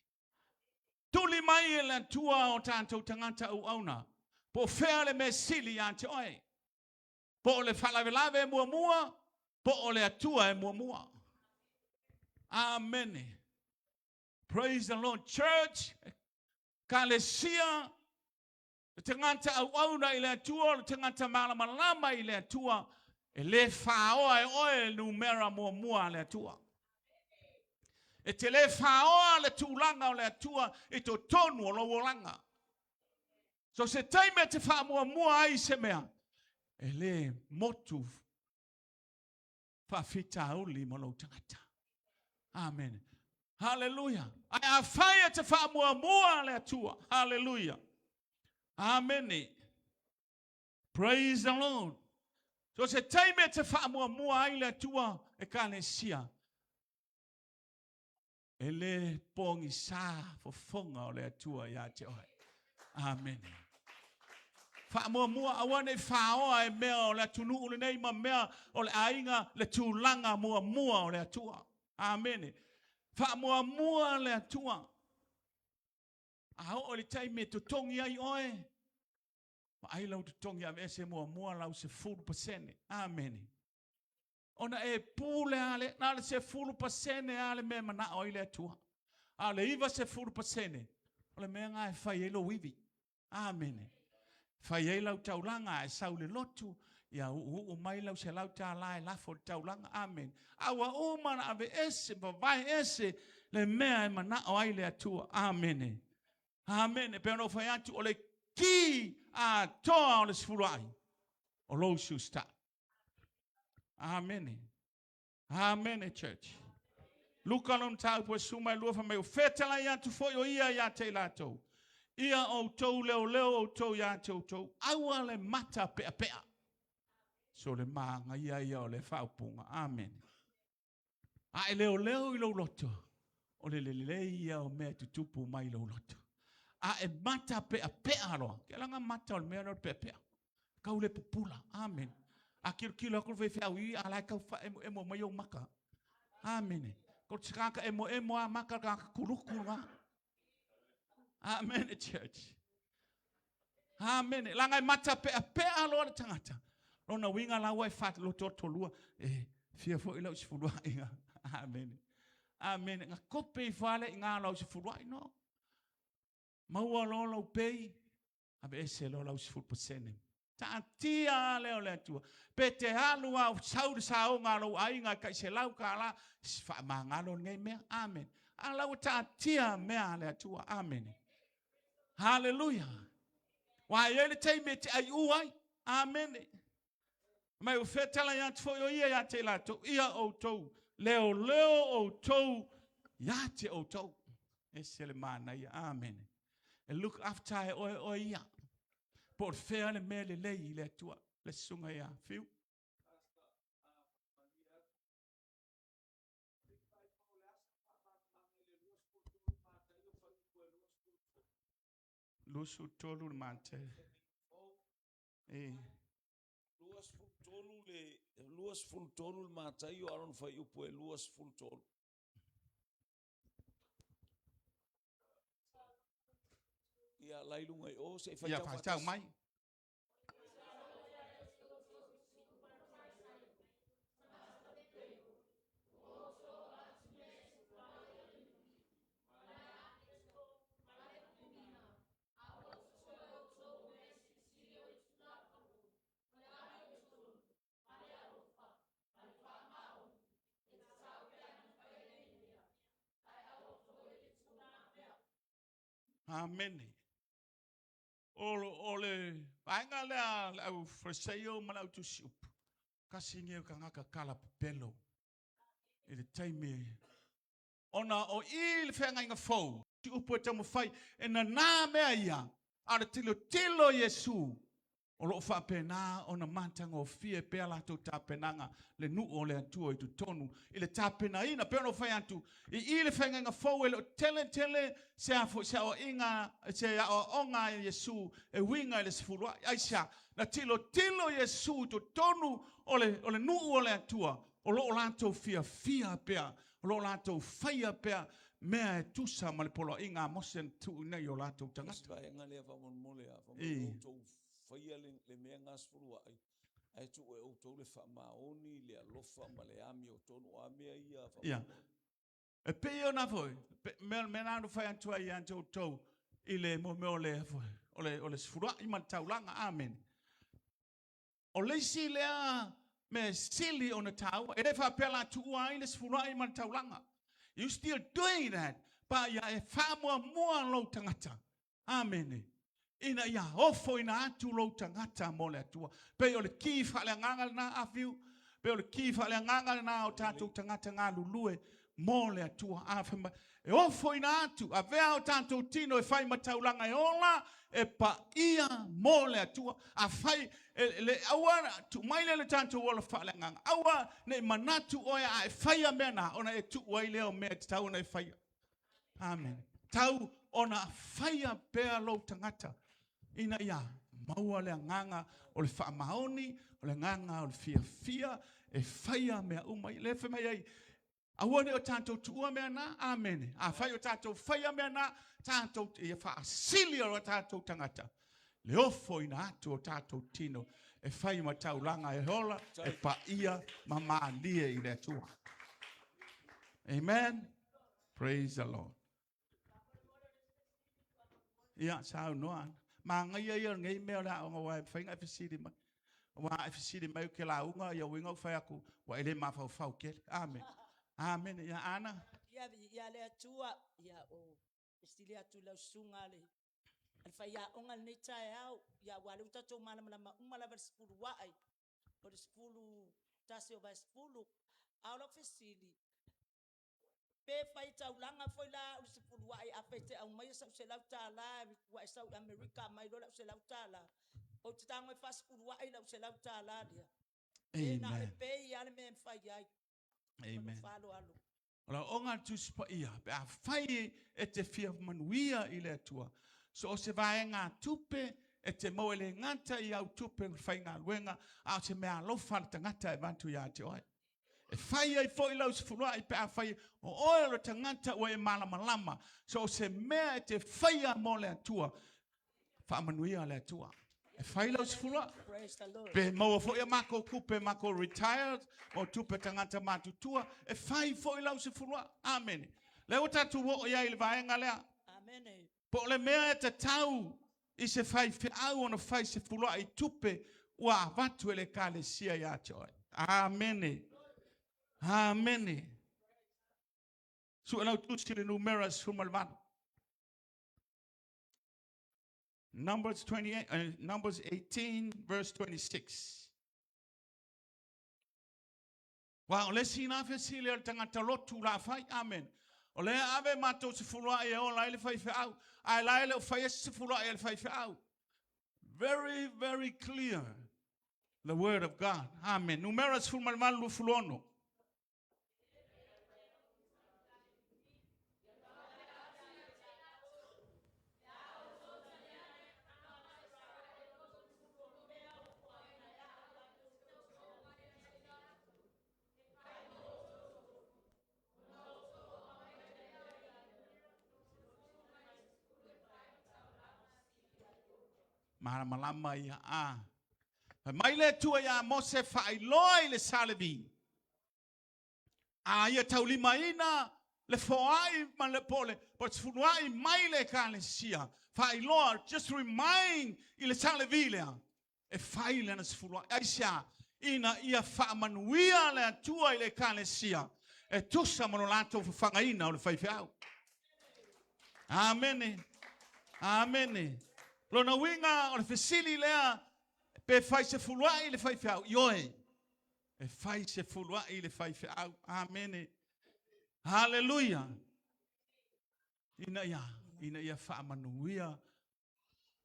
Tuli mai e le Atua o tatou tagata auauna, po o fea le mea sili ia te oe, po o le faalavelave e muamua, po o le Atua e muamua. Amene. Praise the Lord. Church, Ekalesia, Le tagata auauna i le Atua, o le tagata malamalama i le Atua, e le faoa e oe le numera muamua a le Atua. E te le faoa le tulaga o le Atua i totonu o lou olaga. So se taimi e te faamuamua ai se mea, e le motu faafitauli ma lou tagata. Amen. Haleluia. Ae afai e te faamuamua le Atua. Haleluia. Amene. Praise the Lord. So se taimi e te faamuamua ai le Atua Ekalesia, e le pogisa fofoga o le Atua ia te oe. Amene. Faamuamua aua nei faoa e mea o le atunuu lenei ma mea o le aiga le tulaga muamua o le Atua. Amene. Faamuamua le Atua. A oo i le taimi e totogi ai oe, vaai lau totogi aveese muamua lau 10%. Amene. Ona e pule lava le, na o le 10% lava le mea e manao ai le Atua. A o le 90% o le mea lena e fai ai lou ivi. Amene. Fai ai lau taulaga, e sau i le lotu, ia uuuu mai lau $100 e lafo i le taulaga. Amene. A ua uma ona aveese, vavae ese le mea e manao ai le Atua. Amene. Amene. E pei ona ou fai atu, o le ki atoa o le sefuluai, o lou siusitai. Amene. Amene, church. Luka lona mataupu e 12 fai mai, o fetalai atu foi o ia ia te i latou. Ia outou leoleo outou ia te outou, aua le mata peapea. So le magaia ia o le faaupuga. Amene. A e leoleo i lou loto, o le lelei ia o mea e tutupu mai i lou loto. A e mata peapea loa, ke laga mata o le mea lea o le peapea. Kau le pupula. Amene. A kilokilo atu le faifeau i, a la e tau faaemoemo mai ou maka. Amene. Ko te tagata emoemo a maka le tagata kuluku lena. Amene, church. Amene. Laga e mata peapea loa le tagata. Lona uiga la ua e faatolotolua, e fia foi lau sefuluaiga. Amene. Amene. Na kope ifo lava lea i ina lau sefuluai, no. Maua loa lau pei, aveese loa lau 10%. Taatia lava lea o le Atua. Pe te alu lava o sau le saoga a lou aiga e tai $100, faamagalo lenei mea. Amene. A la ua taatia mea a le Atua. Amene. Haleluia. Ua i ai le taimi e te aiu ai. Amene. Mai ua fetalai atu foi o ia ia te i latou, ia outou, leoleo outou ia te outou. Ese le manaia. Amene. E look after e oe oe ia. Po o le fea le mea lelei i le Atua. Le susuga ia Fiu. 23 le Mateo. E. 23 le 23 le Mataio a lona fuaiupu e 23. Ia la i luga i o se i faitau. Ia faitau mai. Amene. O le vaega lea le au Fariseio ma le au tusi upu, tasi nei o tagata kalapepelo i le taimi ona o i le feagaiga fou, si upu e taumafai e nanā mea ia, a o le tilotilo Iesu O lo o faapena ona matagofie pea latou tapenaga le nuu o le Atua i totonu i le tapenaina, pei ona ou fai atu, i i le Feagaiga Fou e le o tele tele se a foi se aoaiga, se aoaoga a Iesu e uiga i le sefuluai. Aisea? Na tilotilo Iesu i totonu o le, o le nuu o le Atua, o lo o latou fiafia pea, o lo o latou faia pea mea e tusa ma le poloaiga a Mose na tuuina i o latou tagata. Se vaega lea faamolemole a, faamolemole outou faia le mea gasefuluai, ae tuu e outou le faamaoni, le alofa ma le amiotonu, o a mea ia faamolemole? E pei ona foi, mea mea na fai atu ai ia te outou i le mea o le foi, o le sefuluai ma le taulaga. Amene. O le isi lea mea sili ona taua, e le faapea la tuua ai le sefuluai ma le taulaga. You still doing that, but ia e faamuamua lou tagata. Amene. Ina ia ofoina atu lou tagata mo le Atua. Pei o le ki faaleagaga lena, Afiu. Pei o le ki faaleagaga lena o tatou tagata galulue mo le Atua. A fai mai, e ofoina atu, avea o tatou tino e fai ma taulaga e ola, e paia mo le Atua. A fai, e, le, aua, tuu mai lea le tatou ola faaleagaga. Aua ne i manatu oe a e faia mea na, ona e tuu ai lea o mea e tatau ona e faia. Amen. Tau ona faia pea lou tagata ina ia Maua le agaga o le faamaoni, o le agaga o le fiafia e faia mea uma ia. Lea e fai mai ai, aua ne i o tatou tuua mea na. Amene. Afai o tatou faia mea na, tatou ia faasili o tatou tagata le ofoina atu o tatou tino e fai ma taulaga e ola, e paia ma malie i le Atua. Amen. Praise the Lord. Ia, saunoa. Magaia ia o lenei mea o le aoga aua e mafai ona e fesili mai. Aua e fesili mai ou te lauga, ia uiga ou fai atu, ua e le mafaufau tele. Amene. Amene. Ia, Ana. Ia, ia le Atua, ia o fesili atu i lau susuga le le faiaoga lenei taeao, ia aua o lea ua tatou malamalama uma lava i le sefuluai, o le 11/10. A o lau fesili, pe fai taulaga foi la au i le sefuluai, afai e te aumaia sau $100 ua e sau i Amerika aumai loa lau $100, ou te tago e faasefuluai lau $100 lea? Pe na o le pay lava le mea e mafai ai? Amen. Faaaloalo. O le aoga a le Tusi Paia, pe afai e te fia manuia i le Atua, so o se vaega tupe e te maua e le gata i au tupe faigaluega, a o se mea alofa a le tagata e avatu ia te oe. E fai ai foi lau sefuluai pe afai o oe o le tagata ua e malamalama, so o se mea e te faia mo le Atua, faamanuia le Atua. E fai lau sefuluai. Pe maua foi a makou tupe, makou retired, o tupe tagata matutua, e fai foi lau sefuluai. Amene. Lea ua tatou oo i ai i le vaega lea. Amene. Po o le mea e tatau i se faifeau ona fai sefuluai i tupe ua avatu e le Ekalesia ia te oe. Amene. Amene. Sue lau tusi le numera 18. Numbers 28, Numbers 18 verse 26. Wa o le isi na fesili o le tagata lotu la fai. Amen. O lea ave matou sefuluai e ola ai le faifeau, ae la e le o faia se sefuluai a le faifeau. Very, very clear the word of God. Amen. Numera 18, 26. Malamalama ia a. Fai mai le Atua iā Mose faailoa i le sa Levi. A ia taulimaina le foai ma le po le po le sefuluai mai le ekalesia. Faailoa, just remind i le sa Levi lea e fai lana sefuluai. Aisea? Ina ia faamanuia le Atua i le ekalesia e tusa ma lo latou fafagaina o le faifeau. Amene. Amene. Lona uiga o le fesili lea pe fai sefuluai le faifeau. Ioe. E fai sefuluai le faifeau. Amene. Haleluia. Ina ia, ina ia faamanuia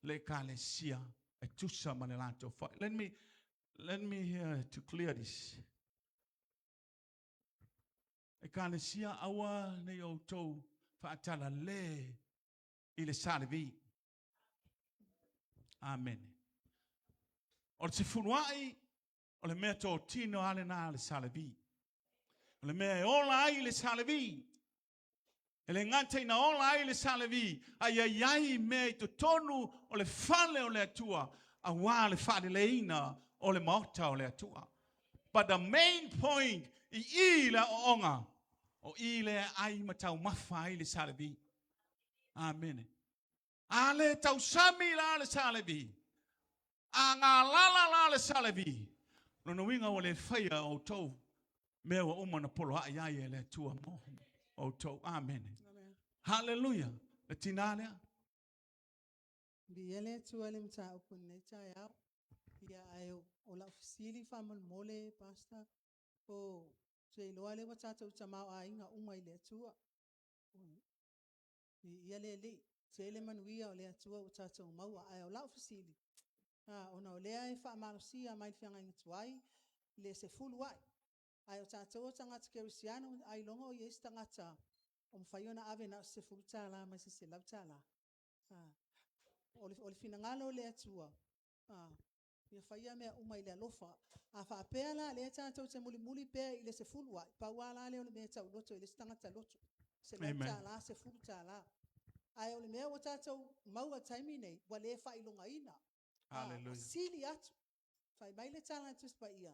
le ekalesia e tusa ma le latou fai. Let me here to clear this. Ekalesia aua nei outou faatalale i le sa Levi. Amene. O le sefuluai o le mea totino lava lena a le sa Levi. O le mea e ola ai le sa Levi. E le gata ina ola ai le sa Levi, a ia i ai mea i totonu o le fale o le Atua, aua le faaleleiina o le maota o le Atua. But the main point i i le aoaoga, o i lea e ai ma taumafa ai le sa Levi. Amene. A le tausami la le sa Levi, a galala la le sa Levi, lona uiga ua le faia outou mea ua uma ona poloai ai e le Atua mo outou. Amene. Haleluia. Le tinā lea. Viia le Atua i le mataupu i lenei taeao. Ia, ae o lau fesili faamolemole, Pastor, po ou te iloa lea ua tatou tamaoaiga uma i le Atua. Viia le Alii, tele manuia o le Atua ua tatou maua. Ae o lau fesili, ona o lea e faamalosia mai le feagaiga tuai le sefulu ai. Ae o tatou o tagata kerisiano, ailoga o i ai se tagata o mafai ona ave na o se $10 mai se $100. O le finagalo o le Atua. A, ia faia mea uma i le alofa. A faapea la lea tatou te mulimuli pea i le sefulu a'i, pau lava la lea o le mea e tauloto e le isi tagata loto, $100, $10. Ae o le mea ua tatou maua i le taimi lenei, ua le faailogaina. A, ua sili atu. Fai mai le tala a le Tusi Paia,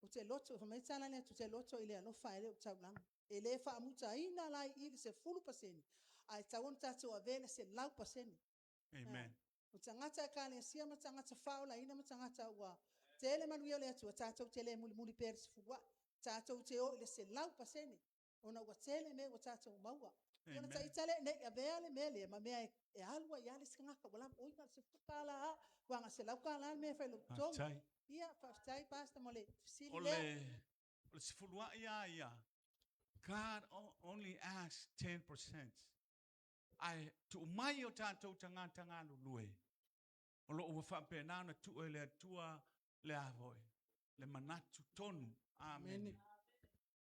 ou te loto, fai mai le tala a le Atua, ou te loto i le alofa ae le o le taulaga. E le faamutaina la i i le 10%, ae tatau ona tatou avea le 100%. Amen. O tagata ekalesia ma tagata faolaina ma tagata ua tele manuia o le Atua, tatou te le mulimuli pea i le sefulu a'i. Tatou te o i le 100% ona ua tele mea ua tatou maua. Ia ona ita lea, ne i avea le mea lea ma mea e alu ai lava le isi tagata, ua lava, oi na o le $10 lava, ua na o le $100 le mea e fai i lou totogi. Faafetai. Ia, faafetai Pastor mo le fesili O lea. le, o le sefuluai lava ia, God only asks 10%. Ae tuu mai o tatou tagata galulue, o lo o ua faapena ona tuu e le Atua le a foi, le manatu tonu. Amene.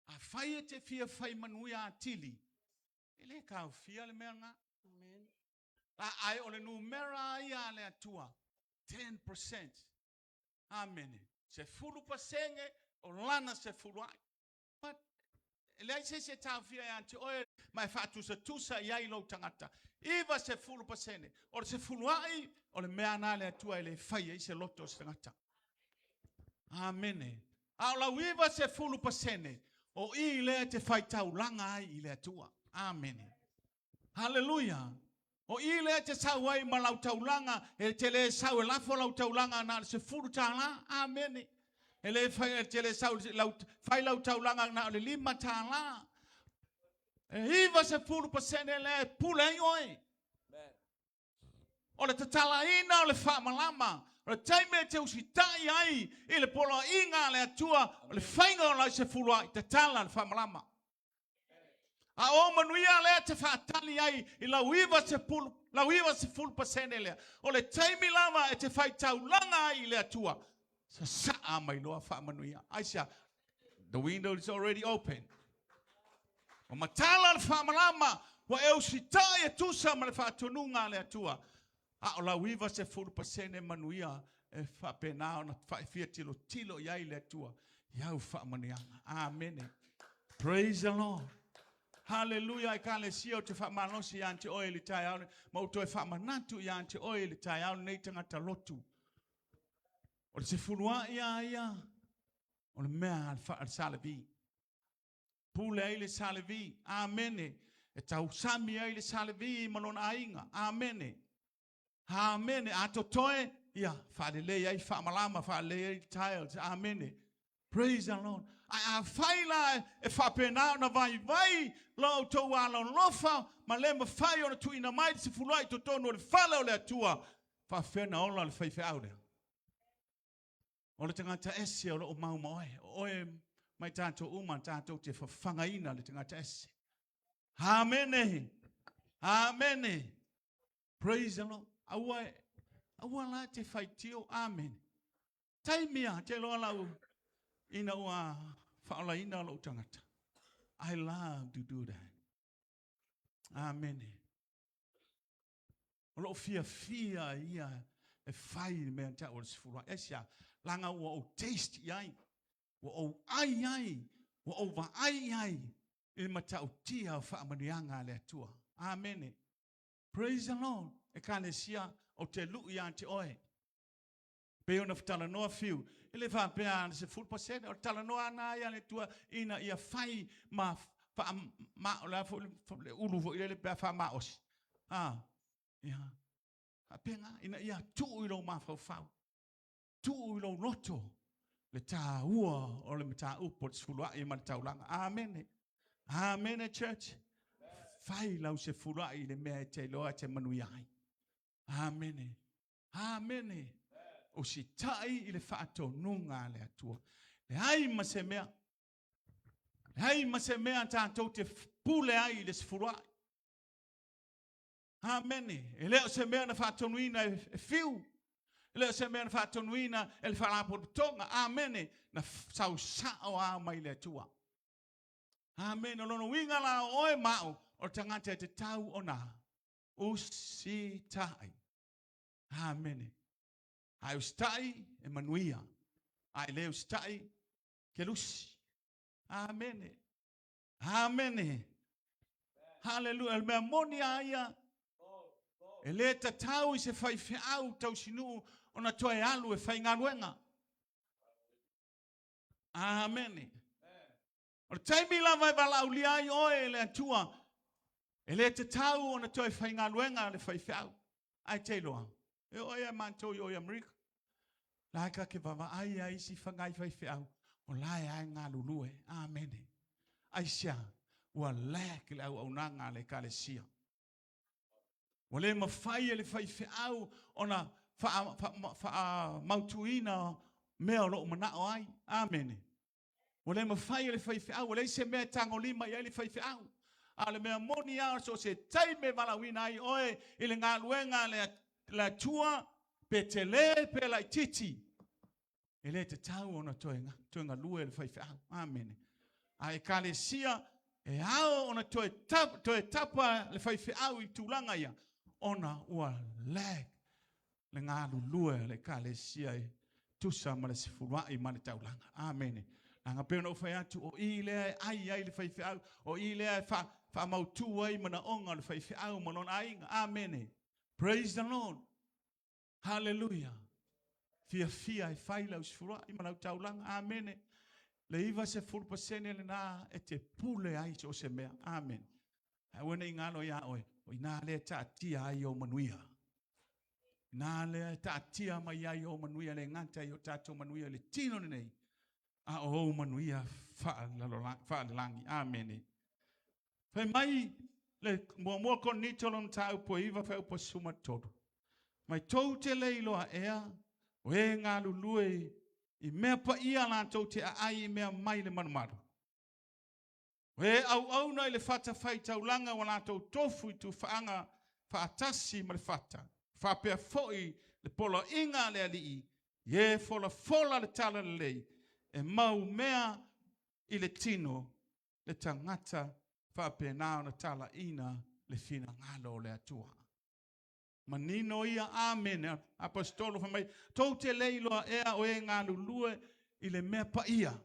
Afai e te fia fai manuia atili, e le taofia le mea lena. Amen. Ae o le numera ia a le Atua, 10%. Amene. 10% o lana sefulu a'i. But e leai se isi e taofia ia te oe ma e faatusatusa i ai lou tagata. 90% o le sefulu a'i o le mea na a le Atua e le fai ai se loto o se tagata. Amene. A o lau 90% o i lea e te faitaulaga ai i le Atua. Amene. Haleluia. O i lea e te sau ai ma lau taulaga, e te le sau e lafo lau taulaga na o le $10. Amene. E le fai, e te le sau lau, fai lau taulaga na o le $5. E 90% lea e pule ai oe. O le tatalaina o le faamalama, o le taimi e te usitai ai i le poloaiga a le Atua, o le faiga o lau sefulu a'i, tatala le faamalama. A o manuia lea te faatali ai i lau 90, lau 90% lea. O le taimi lava e te faitaulaga ai i le Atua, sasaa mai loa faamanuia. Aisea? The window is already open. Ua matala le faamalama, ua e usitai e tusa ma le faatonuga a le Atua. A o lau 90% manuia e faapena ona fia tilotilo i ai le Atua i au faamanuiaga. Amene. Praise the Lord. Hallelujah. Ekalesia o te faamalosi ia te oe i le taeao nei, ma ou toe faamanatu ia te oe i le taeao nei tagata lotu. O le sefuluai a ia, o le mea a le Salevi. Pule ai le Salevi. Amene. E tausami ai le Salevi ma lona aiga. Amene. Amene. A totoe, ia, faalelei ai faamalama, faalelei ai tiles. Amene. Praise the Lord. Ae afai la e faapena ona vaivai lo outou alolofa ma le mafai ona tuuina mai le sefuluai i totonu o le fale o le Atua, faafefea ona ola le faifeau lea? O le tagata ese o lo o mau ma oe. O oe mai tatou uma tatou te fafagaina le tagata ese. Amene. Amene. Praise the Lord. Aua, aua la te faitio. Amene. Taimi a te loa lau ina ua faolaina lou tagata. I love to do that. Amene. O lou fiafia ia e fai le mea tau o le sefulu a'i. Aisea? Leaga ua ou taste i ai, ua ou ai ai, ua ou vaai i ai i le matautia o faamanuiaga a le Atua. Amene. Praise the Lord. Ekalesia, ou te lui ia te oe. Pei ona talanoa Fiu, e le faapea le 10%, o le talanoa ana ia le Atua ina ia fai ma faa, ma, o le a foi le ulu foi lele pe a faamaosi. A, ia, faapena, ina ia tuu i lou mafaufau, tuu i lou loto, le tāua o le mataupu o le sefuluai ma le taulaga. Amene. Amene, church. Fai lau sefuluai i le mea e te iloa e te manuia ai. Amene. Amene. Usitai i le faatonuga a le Atua. Leai ma se mea. Leai ma se mea tatou te pule ai i le sefuluai. Amene. E le o se mea na faatonuina e Fiu. E le o se mea na faatonuina e le Faalapotopotoga. Amene. Na sausao lava mai le Atua. Amene. O lona uiga la o oe ma au, o le tagata e tatau ona usitai. Amene. A e usitai e manuia. A e le usitai, kelusi. Amene. Amene. Haleluia. O le mea moni a ia, e le tatau i se faifeau tausinuu ona toe alu e faigaluega. Amene. O le taimi lava e valaaulia ai oe e le Atua, e le tatau ona toe faigaluega le faifeau. Ae te iloa, e oo ia matou i o i Amerika, la e ka te vaavaai a isi fagai faifeau, o la e ae galulue. Amene. Aisea? Ua lack le auaunaga a le Ekalesia. Ua le mafai e le faifeau ona faamautuina mea o lo o manao ai. Amene. Ua le mafai e le faifeau, ua leai se mea e tagolima i ai le faifeau. A o le mea moni lava, so o se taimi e valaauina ai oe i le galuega a le Atua, pe tele pe laitiiti, e le tatau ona toe galue le faifeau. Amene. A ekalesia, e ao ona toe tapa le faifeau i tulaga ia, ona ua lag le galulue a le ekalesia e tusa ma le sefuluai ma le taulaga. Amene. Leaga pei ona ou fai atu, o i lea e ai ai le faifeau, o i lea e faamautu ai manaoga o le faifeau ma lona aiga. Amene. Praise the Lord. Haleluia. Fiafia e fai lau sefuluai ma lau taulaga. Amene. Le 90% lena e te pule ai so o se mea. Amene. Aua ne i galo iā oe, o i ina lea e taatia ai ou manuia. Ina lea e taatia mai ai ou manuia, le gata i o tatou manuia i le tino lenei, a o ou manuia faalelagi. Amene. Fai mai le muamua Korinito lona mataupu e 9 fuaiupu 13. Mai tou te le iloa ea, o e galulue i mea paia latou te aai i mea mai le malumalu. O e auauna i le fatafaitaulaga ua latou tofu i tufaaga faatasi ma le fata, faapea foi le poloaiga a le Alii, i e folafola le talalelei, e mau mea i le tino le tagata faapena ona talaina le finagalo o le Atua. Manino ia, amene. Aposetolo fai mai, tou te le iloa ea o e galulue i le mea paia,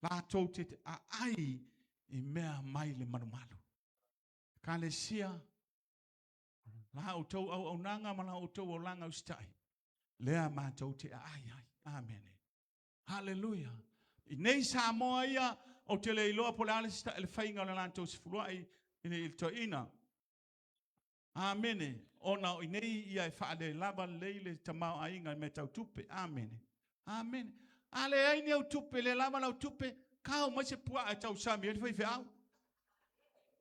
latou te aai i mea mai le malumalu. Ekalesia, la outou auaunaga ma la outou olaga usitai, lea matou te aai ai. Amene. Haleluia. I nei Samoa ia, ou te le iloa po o le a le faiga o le latou sefuluai i le toeaina. Amene. Ona o i nei ia e faalelava lelei le tamaoaiga i mea tau tupe. Amene. Amene. A leai ni au tupe, le lava lau tupe, kao mai se puaa e tausami ai le faifeau.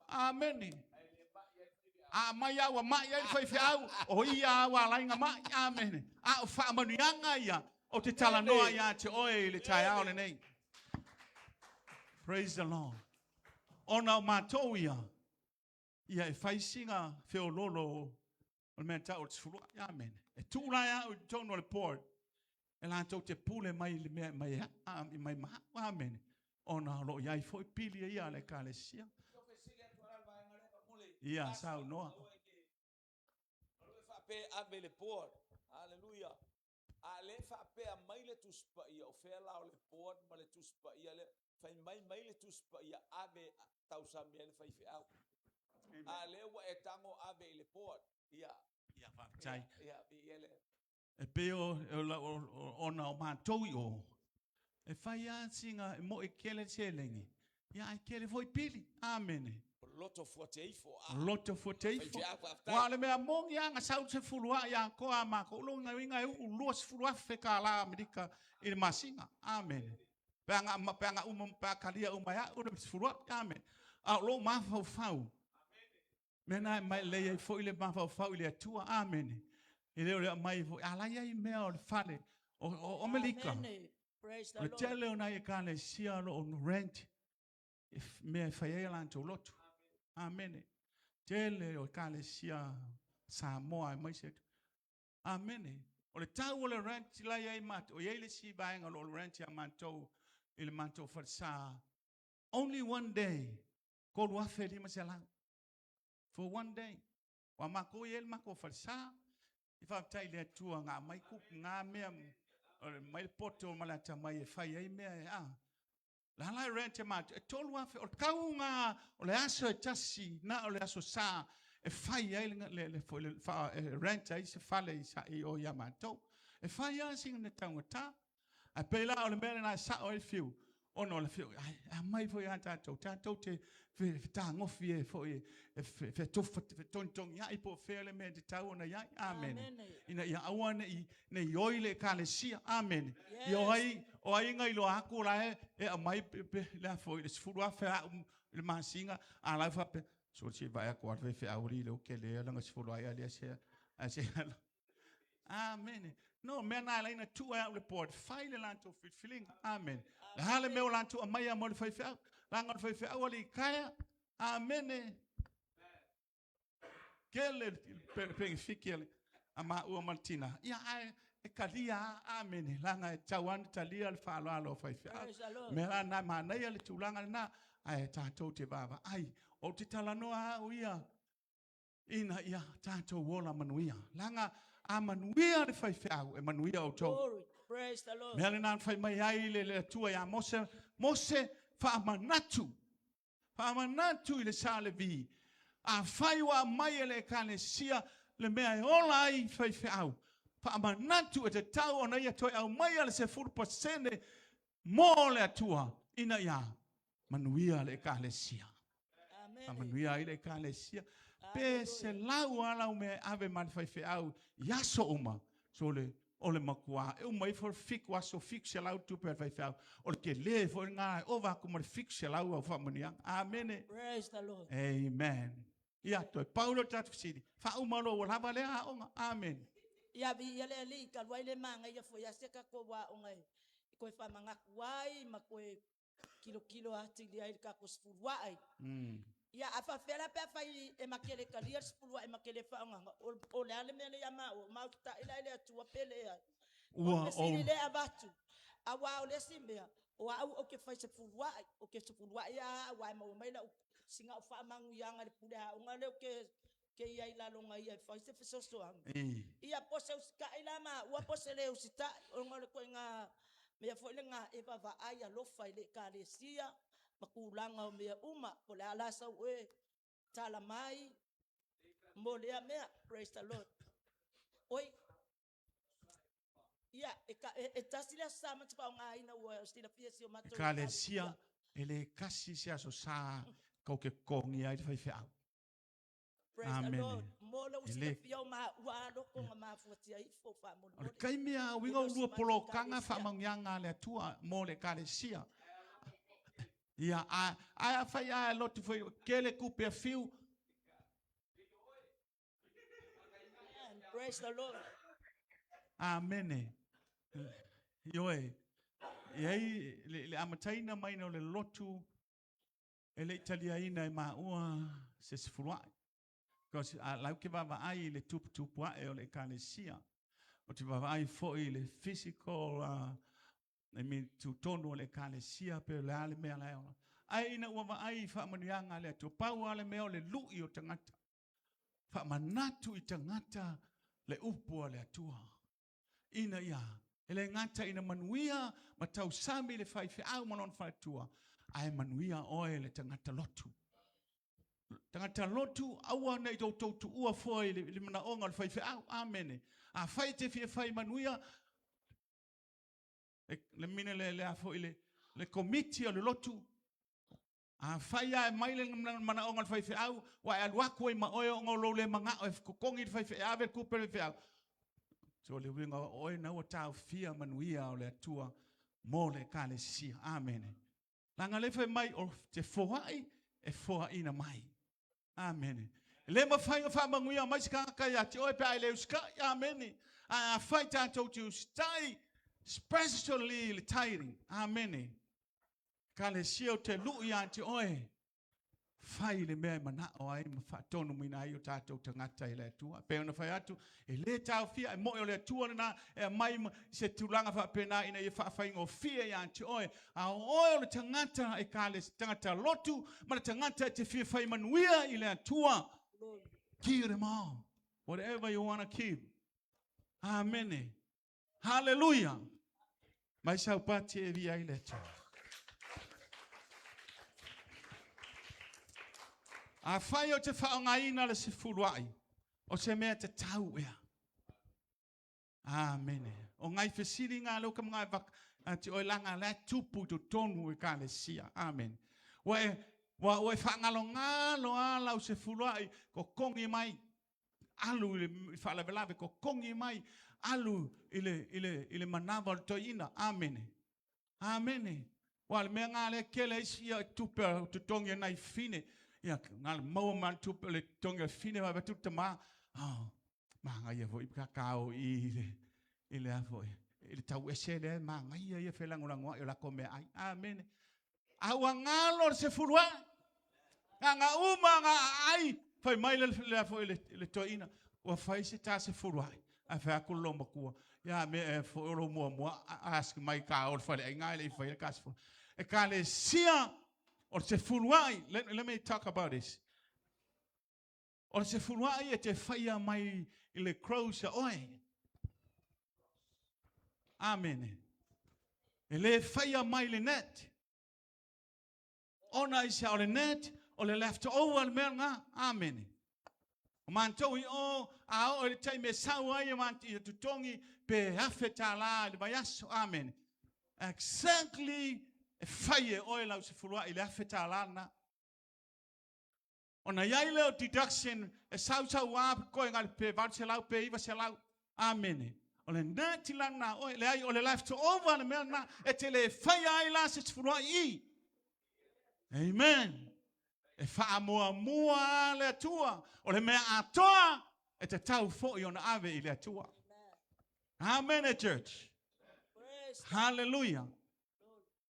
Amene. A mai a ua mai ai le faifeau, o ia a ua alaiga mai. Amene. A o faamanuiaga ia ou te talanoa ia te oe i le taeao lenei. Praise the Lord. Ona o matou ia, ia e fai sina feololo o le mea tau o le sefuluai. Amene. E tuu la e au i totonu o le board, e latou te pule mai le mea mai a, mai ma au. Amene. Ona o lo o i ai foi pili ia a le ekalesia. Ia, saunoa. Faapea ave le board. Hallelujah. A le faapea mai le Tusi Paia, o fea la o le board ma le Tusi Paia lea, fai mai mai le Tusi Paia ave tausami ai le faifeau. A lea ua e tago ave i le board. Ia. Ia, faafetai. Ia, viia le. E pei o, ona o matou i o, e fai lava sina, e moi tele le seleni, ia ae tele foi pili. Amene. Loto fuateifo. Loto fuateifo. Aua o le mea moni lava na sau le sefuluai atoa a matou, lona uiga e uu $20,000 tala Amerika i le masina. Amene. Pe a pe a uma, pe a talia uma e au le sefuluai. Amene. A o lou mafaufau, mea na e mai lelei ai foi le mafaufau i le Atua. Amene. E le o le aumai foi, a la i ai mea o le fale o Amerika. O le tele o nai ekalesia o lo o rent e mea e fai ai a latou lotu. Amene. Tele o ekalesia Samoa aemaise atu. Amene. O le tau o le rent la i ai matou, o i ai le isi vaega o lo o rent ia matou i le matou falesa. Only one day, 3,500. For one day. Ua matou i ai le matou falesa. I faafetai i le Atua nga mai ku nga mea o le mai le poto ma le atamai e fai ai mea e a. La la e rent e mātou, e 3,000, o le kauga o le aso e tasi, na o le aso sa, e fai ai le, le, le, le, le, e rent ai se fale i, sa, i o ia mātou. E fai lava sina taugata. Ae pei la o le mea lena e sao ai le fiu, ona o le fiu, ai, aumai foi ia tatou, tatou te fetagofi e foi e fetogitogiai po o fea le mea e tatau ona i ai. Amene. Ina ia aua ne i, ne i oi le ekalesia. Amene. Yes. Ia o ai, o ai nga iloa aku la e, e aumai pe, pe, le a foi, le 10,000 au i le masina, a la e faapea, so se vaai atu a le faifeau alii lea ua tele lana 10 ai a lea se, a se Amene. No, mea na ala ai na tuu ai au le board, fai le latou filifiliga. Amene. Le a le mea o latou aumaia mo le faifeau? Leaga o le faifeau a le ikaea. Amene. Kele le penefiti a le a maua ma le tina. Ia, ae e talia lava. Amene. Leaga e tatau lava ona talia le faaaloalo a faifeau. Mea la na manaia le tulaga lena, ae tatou te vaavaai. Ou te talanoa au ia ina ia tatou ola manuia. Leaga a manuia le faifeau, e manuia outou. Glory. Praise the Lord. Mea lena na fai mai ai le, le Atua ia Mose, Mose, faamanatu, faamanatu i le sa Levi. Afai ua aumai e le ekalesia le mea e ola ai faifeau, faamanatu e tatau ona ia toe aumaia le 10% mo le Atua ina ia manuia le ekalesia. Faamanuia ai le ekalesia. Pe selau lava lau mea e ave ma le faifeau i aso uma, so le, o le matua e uma ifo le fitu aso, 700 tupe a le faifeau. O le tele foi lena e ova atu ma le 700 au faamanuiaga. Amene. Praise the Lord. Amen. Ia, toe pau lea o le tatou fesili. Faauma loa ua lava lea aoga. Amene. Ia, viia le Alii, talu ai le manaia foi a se tatou aoga e toe faamanatu ai ma toe tilotilo atili ai le tatou sefuluai. Ia, a faapefea la pe afai e ma te le talia le sefuluai ma te le faaaogaina, o le a le mea lea ia maua? Ua mautatai la i le Atua pe leai? O le fesili lea e avatu, aua o le isi mea, o au ou te fai sefuluai, ou te sefuluai lava au aua e maua mai lau sina au faamanuiaga i le pule aoga lea ou te ke i ai lalo na ia e fai se fesoasoani. Ia po se usitai la maua po se le usitai, ona o le ituaiga mea foi lena e vaavaai alofa i le Ekalesia ma tulaga o mea uma. Po o le a la sau oe tala mai mo lea mea. Praise the Lord. Oi, ia, e, e, e tasi le aso sa ma te faaaogaina ua silafia e si o matou Ekalesia, e le kasi se aso sa kou ke totogi ai le faifeau. Amene. E le. O le taimi a uiga ulua polokaga faamanuiaga a le Atua mo le Ekalesia. Ia, a, ae afai a e lotu foi kele tupe a fiu. Praise the Lord. Amene. Ioe. E ai le, le amataina mai o le lotu E le i taliaina e maua se sefulua'i. Because a lau ke vaavaai i le tuputupu ae o le ekalesia, o te vaavaai foi i le physical, I mean, tutonu o le ekalesia, pe o le a le mea la e ola. Ae ina ua vaai i faamanuiaga a le Atua, pau lava le mea o le lu'i o tagata. Faamanatu i tagata le upu a le Atua. Ina ia, e le gata ina manuia ma tausami le faifeau ma lona faletua, ae manuia oe le tagata lotu. Tagata lotu, aua ne i outou tuua fua i le manaoga o le faifeau. Amene. Afai e te fia fai manuia, le mine le, le a foi le, le komiti o le lotu, Afai lava e mai le manaoga o le faifeau, ua e alu atu ai ma oe ona o lou le manao e totogi le faifeau, e ave le tupe a le faifeau. So le uiga o oe na ua taofia manuia o le Atua mo le Ekalesia. Amene. Leaga lea fai mai o te foai e foaina mai. Amene. E le mafai ona faamanuia mai se tagata ia te oe pe a e le usitai. Amene. Ae afai tatou te usitai, especially le tithing. Amene. Ekalesia ou te lu'i ia te oe, fai le mea e mana'o ai ma faatonuina ai o tatou tagata i le Atua. E pei ona fai atu, e le taofia, e moe o le Atua lena e aumai se tulaga faapena ina ia faafaigofie ia te oe. A o oe o le tagata ekalesia, tagata lotu ma le tagata e te fia fai manuia i le Atua. Give them all. Whatever you want to keep. Amene. Haleluia. Mai sau pati e via i le Atua. A fai o te whaongaina le sefulu ai, o se mea te tau ea. Amene. O ngai fesili ngā leo ka mga vak, a te oi langa la tupu to tonu e ka le sia. Amen. Wa e, wa ua e whaangalo ngalo a lau se fuluai, ko kongi mai, alu i le whaalavelave, ko kongi mai, alu i le, i le, i le manawa o le toeaina. Amene. Amene. Wa le mea ngā le kele isi ia tupe o totogi nai fine. Ia ngā le maua ma le tupe le totogi o fine wa batu tama. Oh, ma ngai foi ka kao i le i le a foi. I le tau ese le ma ngai ia felangolango ai o la ko mea ai. Amene. A ua ngalo le sefulu ai. Nga nga uma nga ai fai mai le le foi le le toeaina. Ua fai se ta sefulu ai. A fai aku lo makua. Ia me e fo lo mua mua ask mai ka o le fale ai ngai le fai le ka sefulu. E ka le sia o le sefulu ai. Let me talk about this. O le sefulu ai e te whaia mai i le cross a oe. Amen. E le whaia mai le net. Ona i se o le net, o le left over le mea ngā. Amen. O mātou i o, a o le taimi e sau ai e mātou i tutongi, pe afe tā la i le vaiaso. Amen. Exactly e whai e oe lau se fulua i le afe tā la na. O na iai leo deduction e sau sau a koe ngai pe valu se lau pe iwa se lau. Amene. O le nati la na oe, le ai o le left over le mea na e te le whai ai la se sefulu ai i. Amen. E whaamoa mua le atua. O le mea atoa e te tau foi ona ave i le atua. Amen, e church. Hallelujah.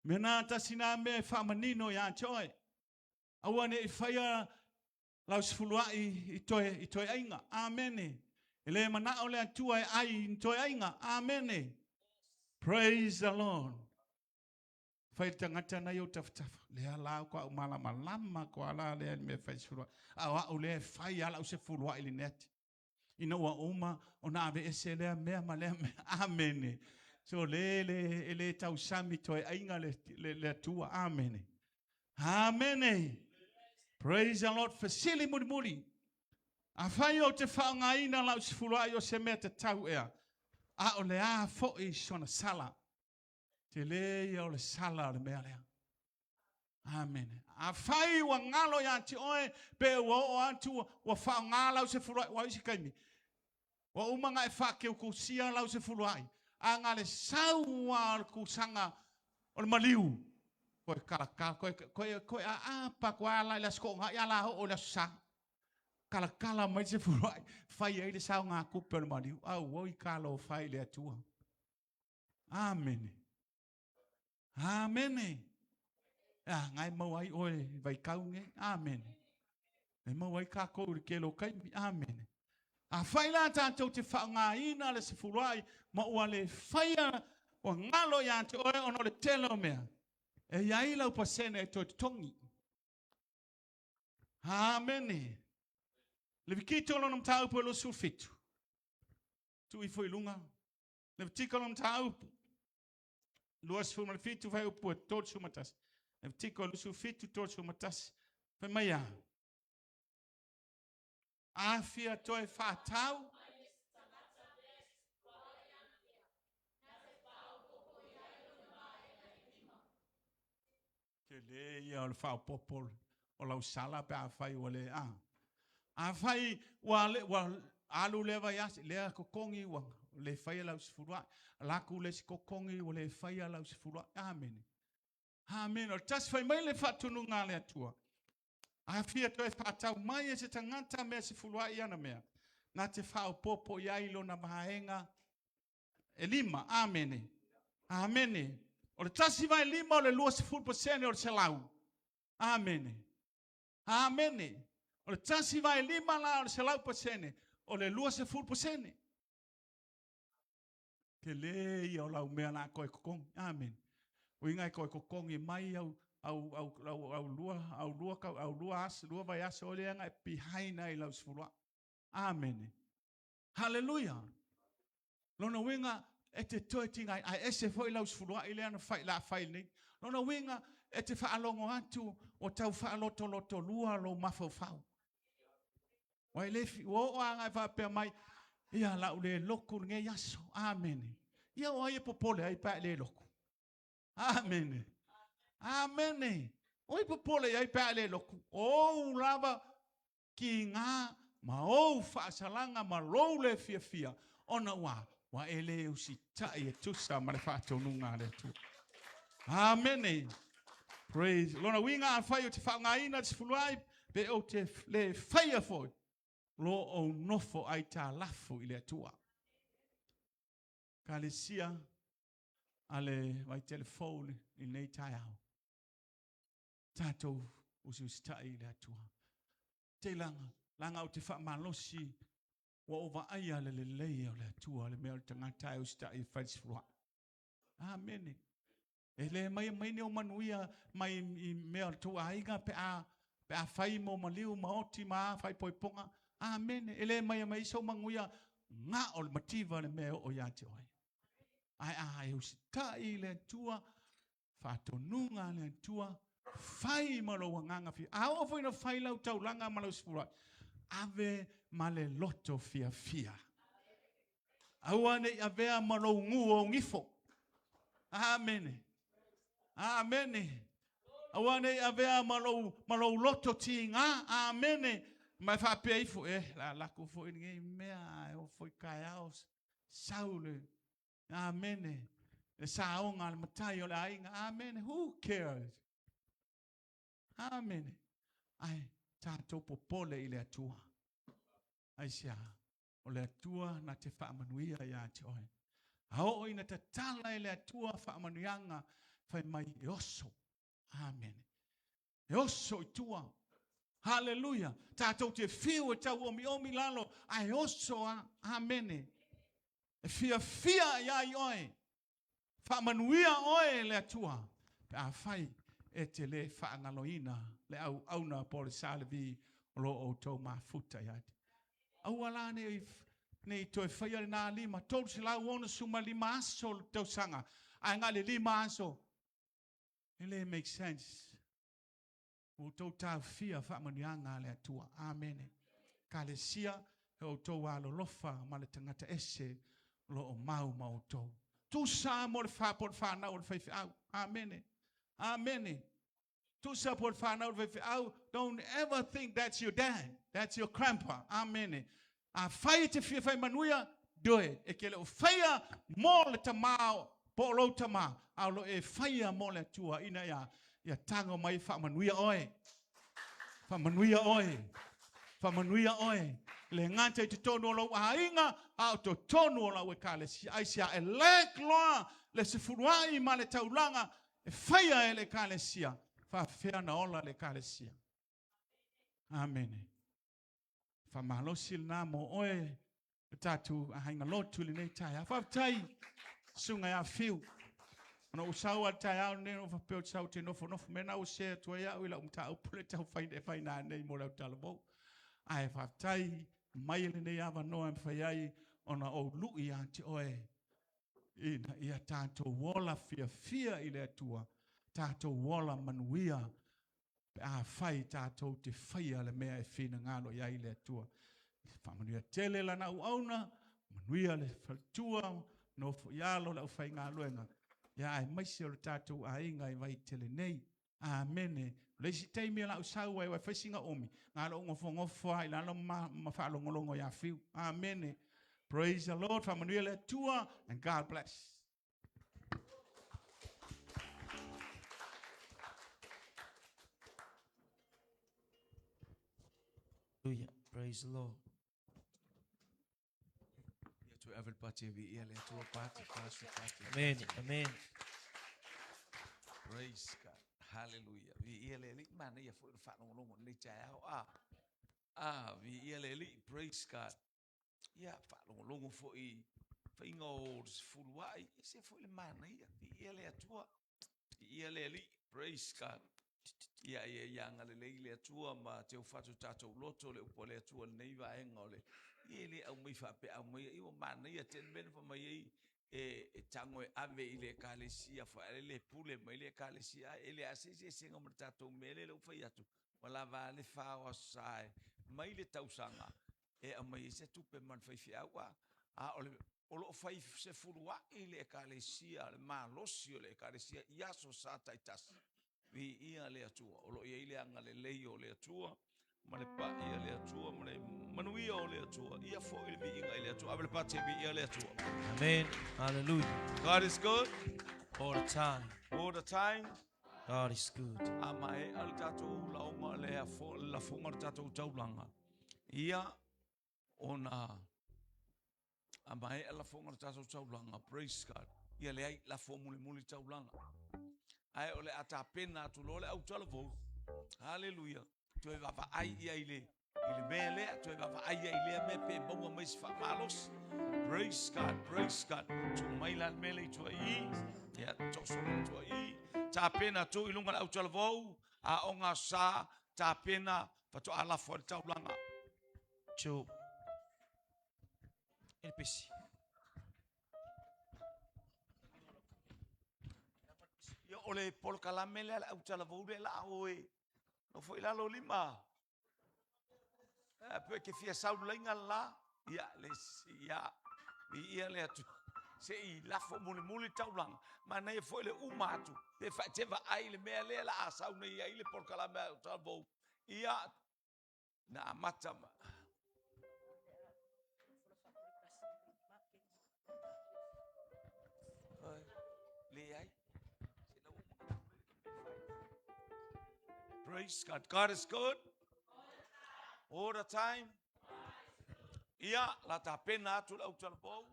Me nā tasi nā me whaamanino i a te oe. Aua ne i whaia lau sefulu ai i toe, i toe ainga. Amene. E le mana o le atua e ai i toe ainga. Amene. Praise the Lord. Whai tangata na i o tafatafa. Le ala ko au malama lama ko ala le me whai sefulu ai. Au au le whai ala u sefulu ai le net. Ina ua uma o na ave ese lea mea ma lea mea. Amene. So le le e le tausami toe ainga le le, le atua. Amene. Amene. Praise the Lord. Fesili muri muri. A whai o te whaongaina lau sefulu ai o se mea te tau ea. A o le a foi sona sala. Te le ia o le sala o le mea lea. Amen. A whai ua ngalo ia te oe, pe ua o atu, ua whaonga lau se fulu ai, ua isi kaimi. Ua umanga e whakeu kusia lau se fulu ai. A ngā le sau ua o le kusanga o le maliu. Koe kalaka, koe, koe, koe a apa, koe ala i le asko ngā, ia la ho o le aso sa. Kalakala mai se fulu ai, whai ai le sau ngā kupe o le maliu. Au, oi kalo whai le atua. Amene. Amene. A, ngai mau ai oe vai kaunge. Amene. E mau ai kākou le kelo kaimi. Amene. A whai la tātou te whaongaina le sefulu ai, ma ua le whaia ua ngalo ia te oe ono le tele o mea. E iai lau pasene e toe totongi. Amene. Le vikito lona mtāupu e lo sulfitu. Tu i foi lunga. Le vitiko lona mtāupu. 27 whai upu e 31. Le vitiko 27, 31. Whai mai a. Āwhia toe whātau. Te le ia o le whaopopo o lau sala pe a whai ua le a. A whai ua, le, ua alu lea vai ase, lea kokongi ua le whai lau sefulu ai. Laku le si kokongi ua le whai lau sefulu ai. Amene. Amene. O tasi whai mai le whaatunu ngā le atua. A fia toe whaatau mai e se tangata mea sefulu ai ana mea. Nā te whaopopo i ai lona mahenga e lima. Amene. Amene. O le tasi vai lima o le 20% o le selau. Amene. Amene. O le tasi vai lima la o le selau pasene. O le 20%. Te le ia o lau mea la koe kokongi. Amen. O ingai koe kokongi mai au au au au au lua au lua kau au lua as lua vai as o le anga behind ai lau sefulu. Amen. Hallelujah. Lona uiga e te toe tigaina, ae ese foi lau sefuluai lea na fai, la fai nei. Lona uiga e te faalogo atu ua tau faalotolotolua lou mafaufau. Ua e le fi, ua oo lava e faapea mai, ia lau le loku lenei aso. Amene. Ia o ai e popole ai pe a e le loku? Amene. Amene. O ai e popole i ai pe a e le loku? O ou lava kiga ma ou faasalaga ma lou le fiafia, ona ua, ua e le usitai e tusa ma le faatonuga a le Atua. Amene. Praise. Lona uiga afai ou te faaaogaina le sefuluai, pe ou te le faia foi, lo ou nofo aitalafu i le Atua. Kalesia a le Vaitele Fou i lenei taeao. Tatou usiusitai i le Atua. Te laga, laga ou te faamalosi ua ou vaaia le lelei o le Atua, le mea o le tagata e usitai e fai le sefuluai. Amene. E le mai mai ni o manuia mai i mea o le tou aiga pe a pe a fai mo maliu ma oti ma a faaipoipoga. Amene. E le mai mai so manuia nga o le mativa le mea o ia te oe. Ae a e usitai i le Atua, faatonuga a le Atua, fai ma lou agaga fia. A oo foi na fai lau taulaga ma lau sefuluai, ave ma le loto fiafia. Aua ne i avea ma lou gu o gifo. Amene. Amene. Aua ne i avea ma lou, ma lou loto tiga. Amene. Ma e faapea ifo, eh, la lako foi lenei mea, ae o foi taeao, sau le, amene, le saoga a le matai o le aiga. Amene. Who cares? Amene. Ae tatou popole i le Atua. Aisea? O le Atua na te faamanuia ia te oe. A oo ina tatala e le Atua faamanuiaga, fai mai e oso. Amene. E oso i tua. Haleluia. Tatou te fiu e tau omiomi lalo, ae oso a. Amene. E fiafia ia i oe. Faamanuia oe e le Atua, pe afai e te le faagaloina le auauna po o le salevi o lo outou mafuta ia te. Aua la ne i toe faia lena lima, 365 aso o le tausaga, ae na o le 5 aso, e le make sense. Ua outou taofia faamanuiaga a le Atua. Amene. Kalesia, e outou alolofa ma le tagata ese o lo o mau ma outou. Tusa mo le fa po le fanau o le faifeau. Amene. Amene. Tusa po le fanau o le faifeau. Don't ever think that's your dad. That's your grandpa. Amene. A fai e te fia fai manuia, do it. E ke le o faia mo le tamā po o lou tamā, a o lo e faia mo le Atua ina ia, ia tago mai faamanuia oe. Faamanuia oe. Faamanuia oe. Le gata i totonu o lou aiga, a o totonu o lau ekalesia. Aisea e lack loa le sefuluai ma le taulaga e faia e le ekalesia, faafefea na ola le ekalesia. Amene. Faamalosi lena mo oe le tatou aiga lotu i lenei taeao. Faafetai susuga ia Fiu. Ona ou sau lava i le taeao lenei ona ou faapea ou te sau ou te nofonofo. Mea na ua share atu ai au i lau mataupu lea tau fai e fai nanei mo le autalavou. Ae faafetai mai i lenei avanoa e mafai ai ona ou lui ia te oe ina ia tatou ola fiafia i le Atua, tatou ola manuia pe afai tatou te faia le mea e finagalo i ai le Atua. Faamanuia tele lana auauna, manuia le faletua, nofo i alo le aufaigaluega, ia aemaise o le tatou aiga i Vaitele nei. Amene. O le isi taimi o lau sau ai, fai sina umi, na lou nofonofo lava i lalo ma, ma faalogologo ia Fiu. Amene. Praise the Lord. Faamanuia le Atua and God bless. Hallelujah. Praise the Lord. Ia toe ave le pati e viia le Atua, pati, pati, pati. Amen. Amen. Praise God. Hallelujah. Viia le Alii, manaia foi le faalogologo i lenei taeao. Ah, ah, viia le Alii. Praise God. Ia, faalogologo foi i faiga o le sefuluai, e ese foi le manaia. Viia le Atua. Viia le Alii. Praise God. Ia, ia, ia agalelei le Atua ma teu fatu tatou loto le upu a le Atua lenei vaega o le. Ia e le aumai faapea aumai ia ua manaia tele mea na fai mai ai e, e tago e ave i le ekalesia foi a le pule mai le ekalesia e leai se eseesega ma le tatou mea lea ua fai atu ua lava le fa o Aso Sa e mai le tausaga e aumai ai se tupe ma le faifeau a a o le o lo o fai sefuluai le ekalesia le malosi o le ekalesia i Aso Sa taitasi. Viia le Atua, o lo o i ai le agalelei o le Atua ma le paia o le Atua ma le manuia o le Atua. Ia foi le viiga i le Atua. Ave le pati, viia le Atua. Amen. Hallelujah. God is good All the time. all the time. God is good. A maea le tatou laoga le afo, le lafoga o le tatou taulaga. Ia ona a maea lafoga o le tatou taulaga, praise God. Ia leai lafo mulimuli taulaga. Ae o le a tapena atu loa le autalavou. Hallelujah. Toe vaavaai ia i le i le mea lea, toe vaavaai ia i lea mea pe maua mai se faamalosi. Praise God, praise God. Tu mai la le mea le i tua i. Ia, toso le tua i. Tapena atu i luga le autalavou, a o ngā sa, tapena, faatoa lafo ai le taulaga. Joe. E le pesi. Ia, o le polokalame lea le autalavou lea la o e. No foi lalo lima. Pe ke fia sau lainga la. Ia, le, ia, ia le atu. Se i lafo mulimuli taulaga. Manaia foi le uma atu. Pe fa te vaai le mea lea la a sau nei ai le polokalame a autalavou. Ia, na amata ma. Leai. Praise God. God is good. All the time. Ia, la tapena atu le autalavou.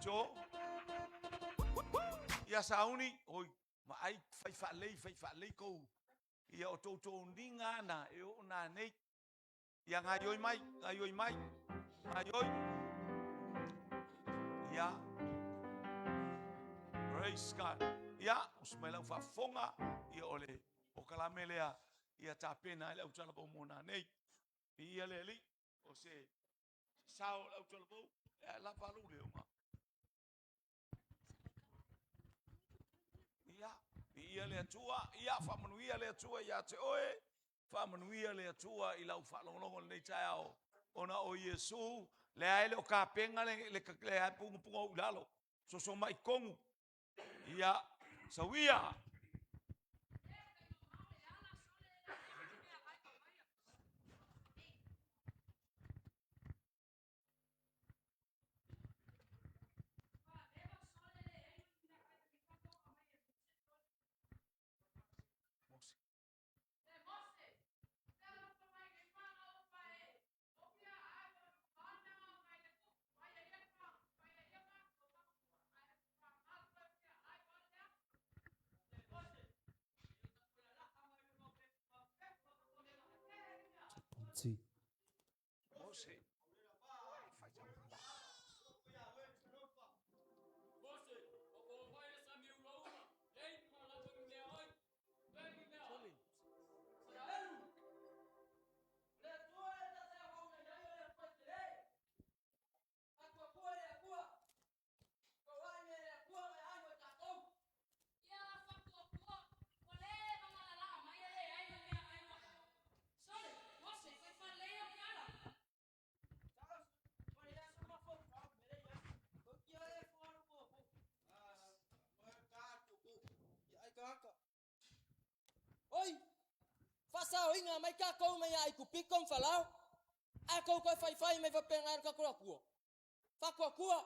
Jo. Ia sauni, oi, ma ai fai whaalei, fai whaalei kou. Ia o toutou ninga ana e o nā nei. Ia ngā ioi mai, ngā ioi mai, ngā ioi. Ia. Praise God. Ia, o se mai lau whaafonga, ia o le o kalame lea, ia tapena ai le autalavou mo nā nei. Ia le ali, o se sao o le autalavou, e lava alu le unga. Ia, ia le Atua, ia faamanuia le Atua ia te oe, faamanuia le Atua i lau faalogologo lenei taeao, ona o Iesu, le ai le o kapenga le, le, le ai punga punga u lalo, soso mai kongu, ia, sauia. Ti. Mose. Oi, faasaoina mai tatou mai ai kupiko ma falao. A kou koe faifai mai faapena le tatou Atua. Faatuatua.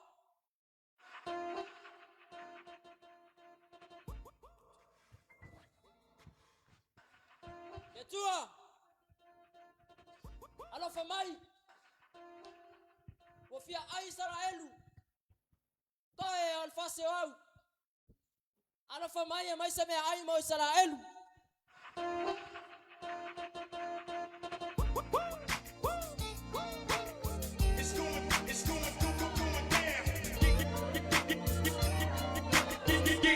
Le Atua, alofa mai, ua fia ai Isaraelu, toe o le faaseoau. Alofa mai e mai se mea ai mo Isaraelu. It's going, it's going, go, go, going down. Get, get, get, get, get, get, get, get, get.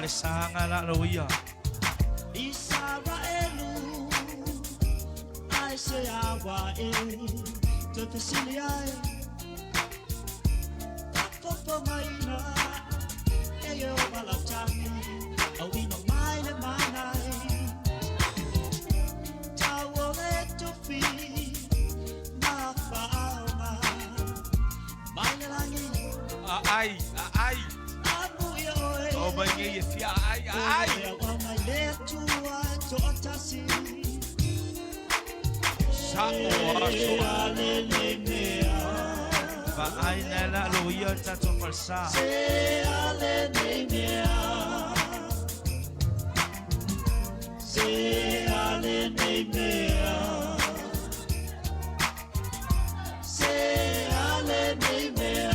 Falesanga la lo ia. Isaraelu ai se awa e te fesili ai Tafoto maina e e o malatani Au ino mai le manai Tau o le tufi ma whaonga Mai le langi A ai, a ai. Amu ia oe O mai ngai e fia ai, a ai. E au mai le atua to'atasi Sa o aso. Ale le mea Fa ai na la lo ia tatou falesa. Se ale nei mea Se ale nei mea Se ale nei mea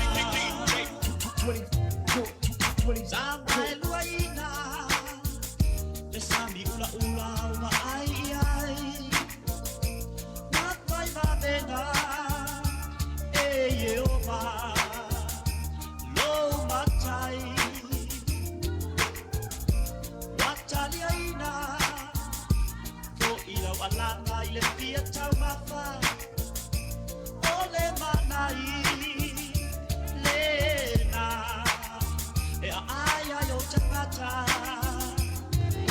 Sa mai luaina Le sami ula ula uma ai ai Na vai vavena E Yehova Lo matai Wataliaina Fo i lau alanga i le fia taumafa O le manai Lena E a ai ai o tangata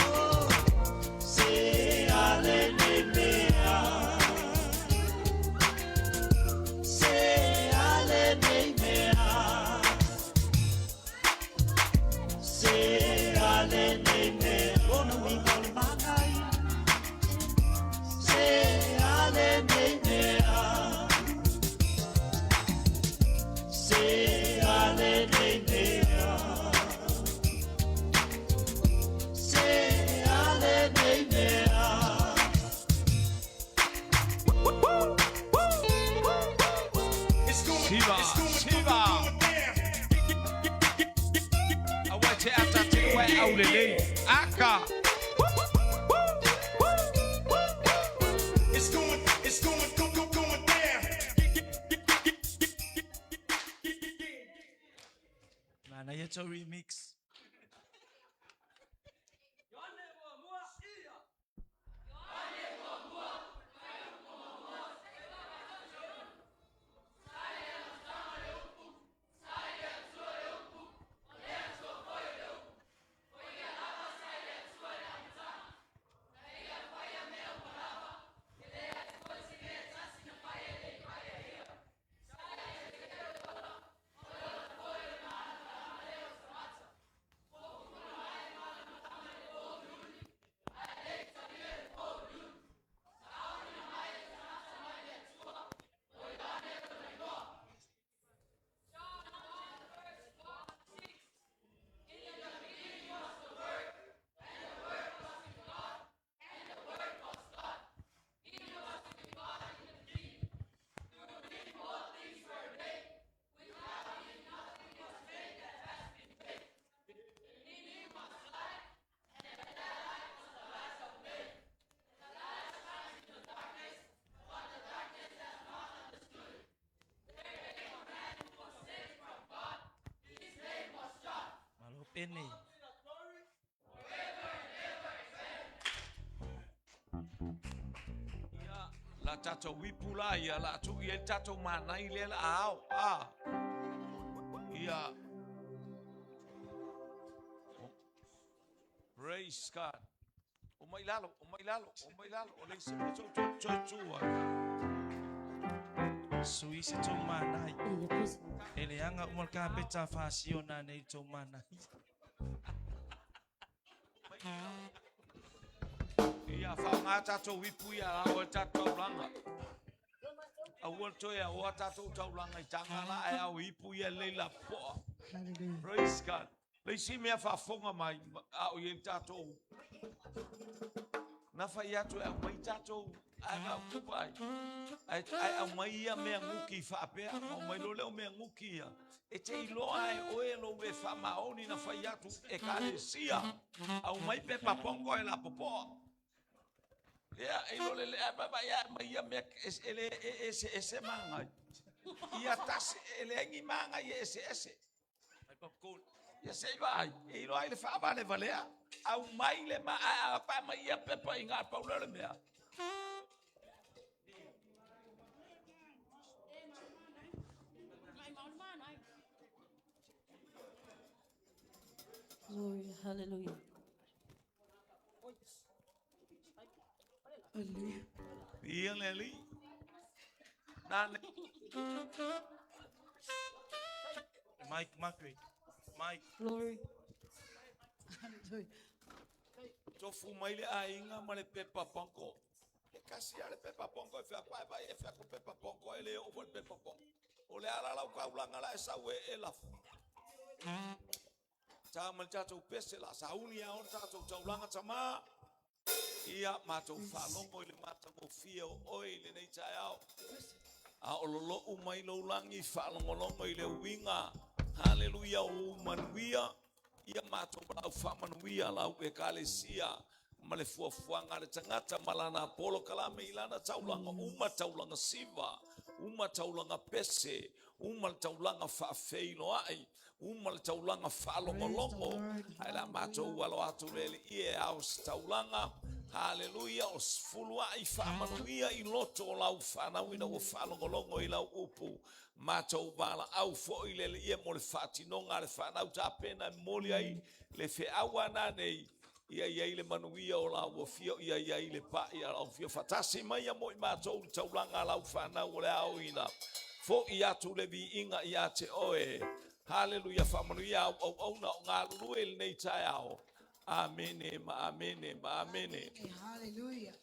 Oh Se ale nei mea Se ale nei mea Se ale nei mea Ona uiga o le manai Se ale nei mea Se ale nei mea Se ale nei mea Siva, siva. Aua te ata te ue au le lei. Aka. It's going, it's going, go, go, going down. Mana ia tau remix. Malo pene. Ia, la tatou ipu la ia, la tu ia tatou manai le la ao. Ah. Ia. Oh. Praise God. O mai lalo, o mai lalo, o mai lalo. O le se me tau tau tau tua. Sui se tau manai. Ia, praise. E le anga umal ka peta fasiona nei tau manai. Ia, wha ngā tātou ipu ia la o tātou taulanga. A ua toe a o tātou taulanga i tanga la e au ipu ia leila poa. Hallelujah. Praise God. Le si mea whaafonga mai a o i tātou. Na whai atu e au mai tātou ai ngā kupa ai. Ai, ai au mai ia mea nguki whaapea, au mai lo leo mea nguki ia. E te iloa e oe lo me wha maoni na whai atu e ka le sia. Au mai pepa pongo e la popoa. Ia, e lo le le a ba ia mai ia mea e le e e se e se mangai. Ia tasi e le angi mangai e se ese. Mai popcorn. Ia se i vaai, e iloa ai le faavalevalea, aumai le ma a pa mai ia pepa i ngā paula le mea. Glory, hallelujah. Hallelujah. Ia le alii. Nane. Mike, Mike, Mike. Glory. Hallelujah. Tofu mai le aiga ma le pepa panko. E kasi a le pepa pongo e fea pae vai e fea ko pepa pongo e le o le pepa pongo. O le ala lau kaulanga la e sau e e lafu. Tā ma le tātou pese la sauni a ona tātou taulanga tamā. Ia mātou whaalongo i le matagofie o oe i lenei taeao. A o lolou mai lou lagi whaalongolongo i le uiga. Haleluia o manuia. Ia mātou lau whaamanuia lau ekalesia. Ma le fuafuaga a le tagata ma lana polokalame i lana taulaga uma taulaga siva uma taulaga pese uma le taulaga faafeiloai uma le taulaga faalogologo ae la matou alo atu le alii e ao se taulaga haleluia o sefulu ai faamanuia i loto o lau fanau ina ua faalogologo i lau upu matou valaau foi le alii e mo le faatinoga a le fanau tapena e momoli ai le feau ana nei ia iai le manuia o la ua fia ia iai le pa'i a lau fia faatasi mai ia mo i matou le taulaga a lau fanau o le aoina fo'i atu le viiga ia te oe. Haleluia, faamanuia au auauna o galulue i lenei taeao. Amene ma amene ma amene. Hallelujah.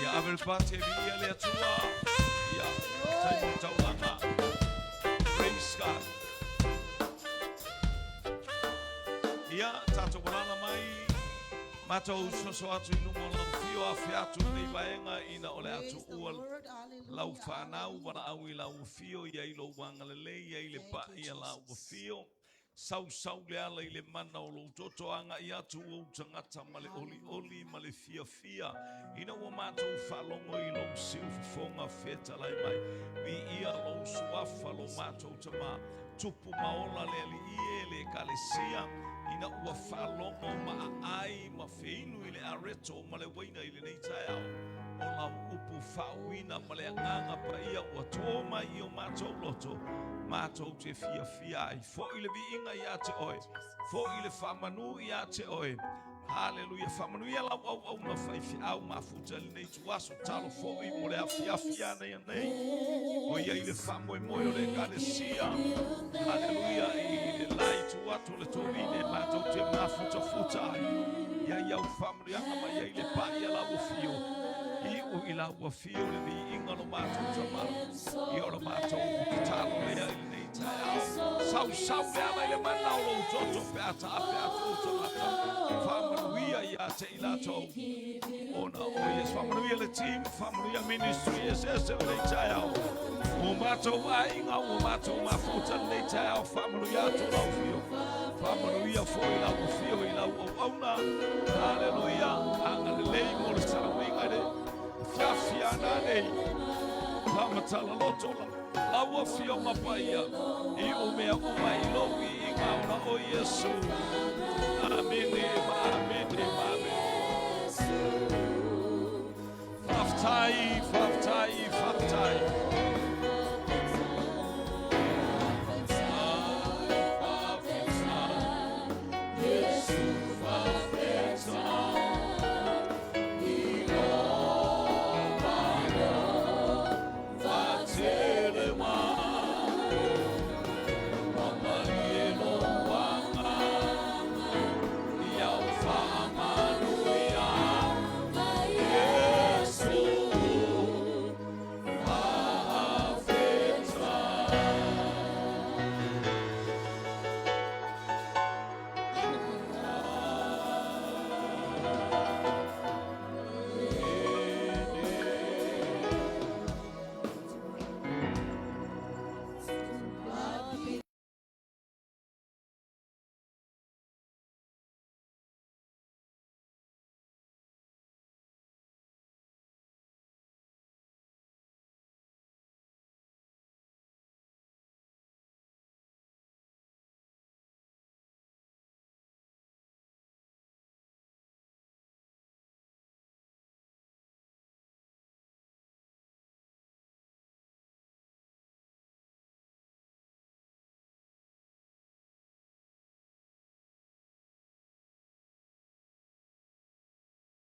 Ia ave le pati e viia le Atua. Ia, taimo le taulaga. Praise God. Ia, tātou walala mai. Matou soso atu i luma o lau fio afe atu nei vaega ina o le atu ua lau whanau wala au i lau fio ia i lo wanga lelei ia i le pa ia lau fio. Sau sau le ala i le mana o lou toto anga i atu o tangata ma le oli oli ma le fia fia. Ina ua mātou whalongo i lou siu fofonga feta lai mai. Vi ia lou suafa lo mātou tama. Tupu maola le ali ie le kalesia. Ina ua whalongo ma ai ma feinu i le areto ma le waina i le nei taeao. O lau upu whaawina ma le anganga pa ia ua tō mai i o mātou loto. Mātou te fia fia ai. Fo i le viinga ia te oe. Fo i le whamanu ia te oe. Haleluia. Faamanuia lau auauna faifeau mafuta i lenei ituaso. Talo foi mo le afiafi ana ia nei. O ia i le faamoemoe o le ekalesia. Haleluia. I le la itu atu o le tovine matou te mafutafuta ai. Ia i au faamanuiaga ma ia i le pai a lau afio. Iu i lau afio le viiga o lo matou tama. Ia o lo matou tatalo lea i lenei taeao. Sau sau le ala i le mana o lou toto pe a taape atu ou tagata. Faamanuia ia te i latou. Ona o Iesu. Faamanuia le team, faamanuia ministry eseese o lenei taeao. Ua matou aiga, ua matou mafuta lenei taeao. Faamanuia atu lau afio. Faamanuia foi lau afio i lau auauna. Haleluia. Agalelei mo le sauniga i le fiafi ana nei. Faamatala loto la. Lau Afioga Paia, i o mea uma i lou viiga ona o Iesu. Amene ma amene ma amene. Faafetai, faafetai, faafetai.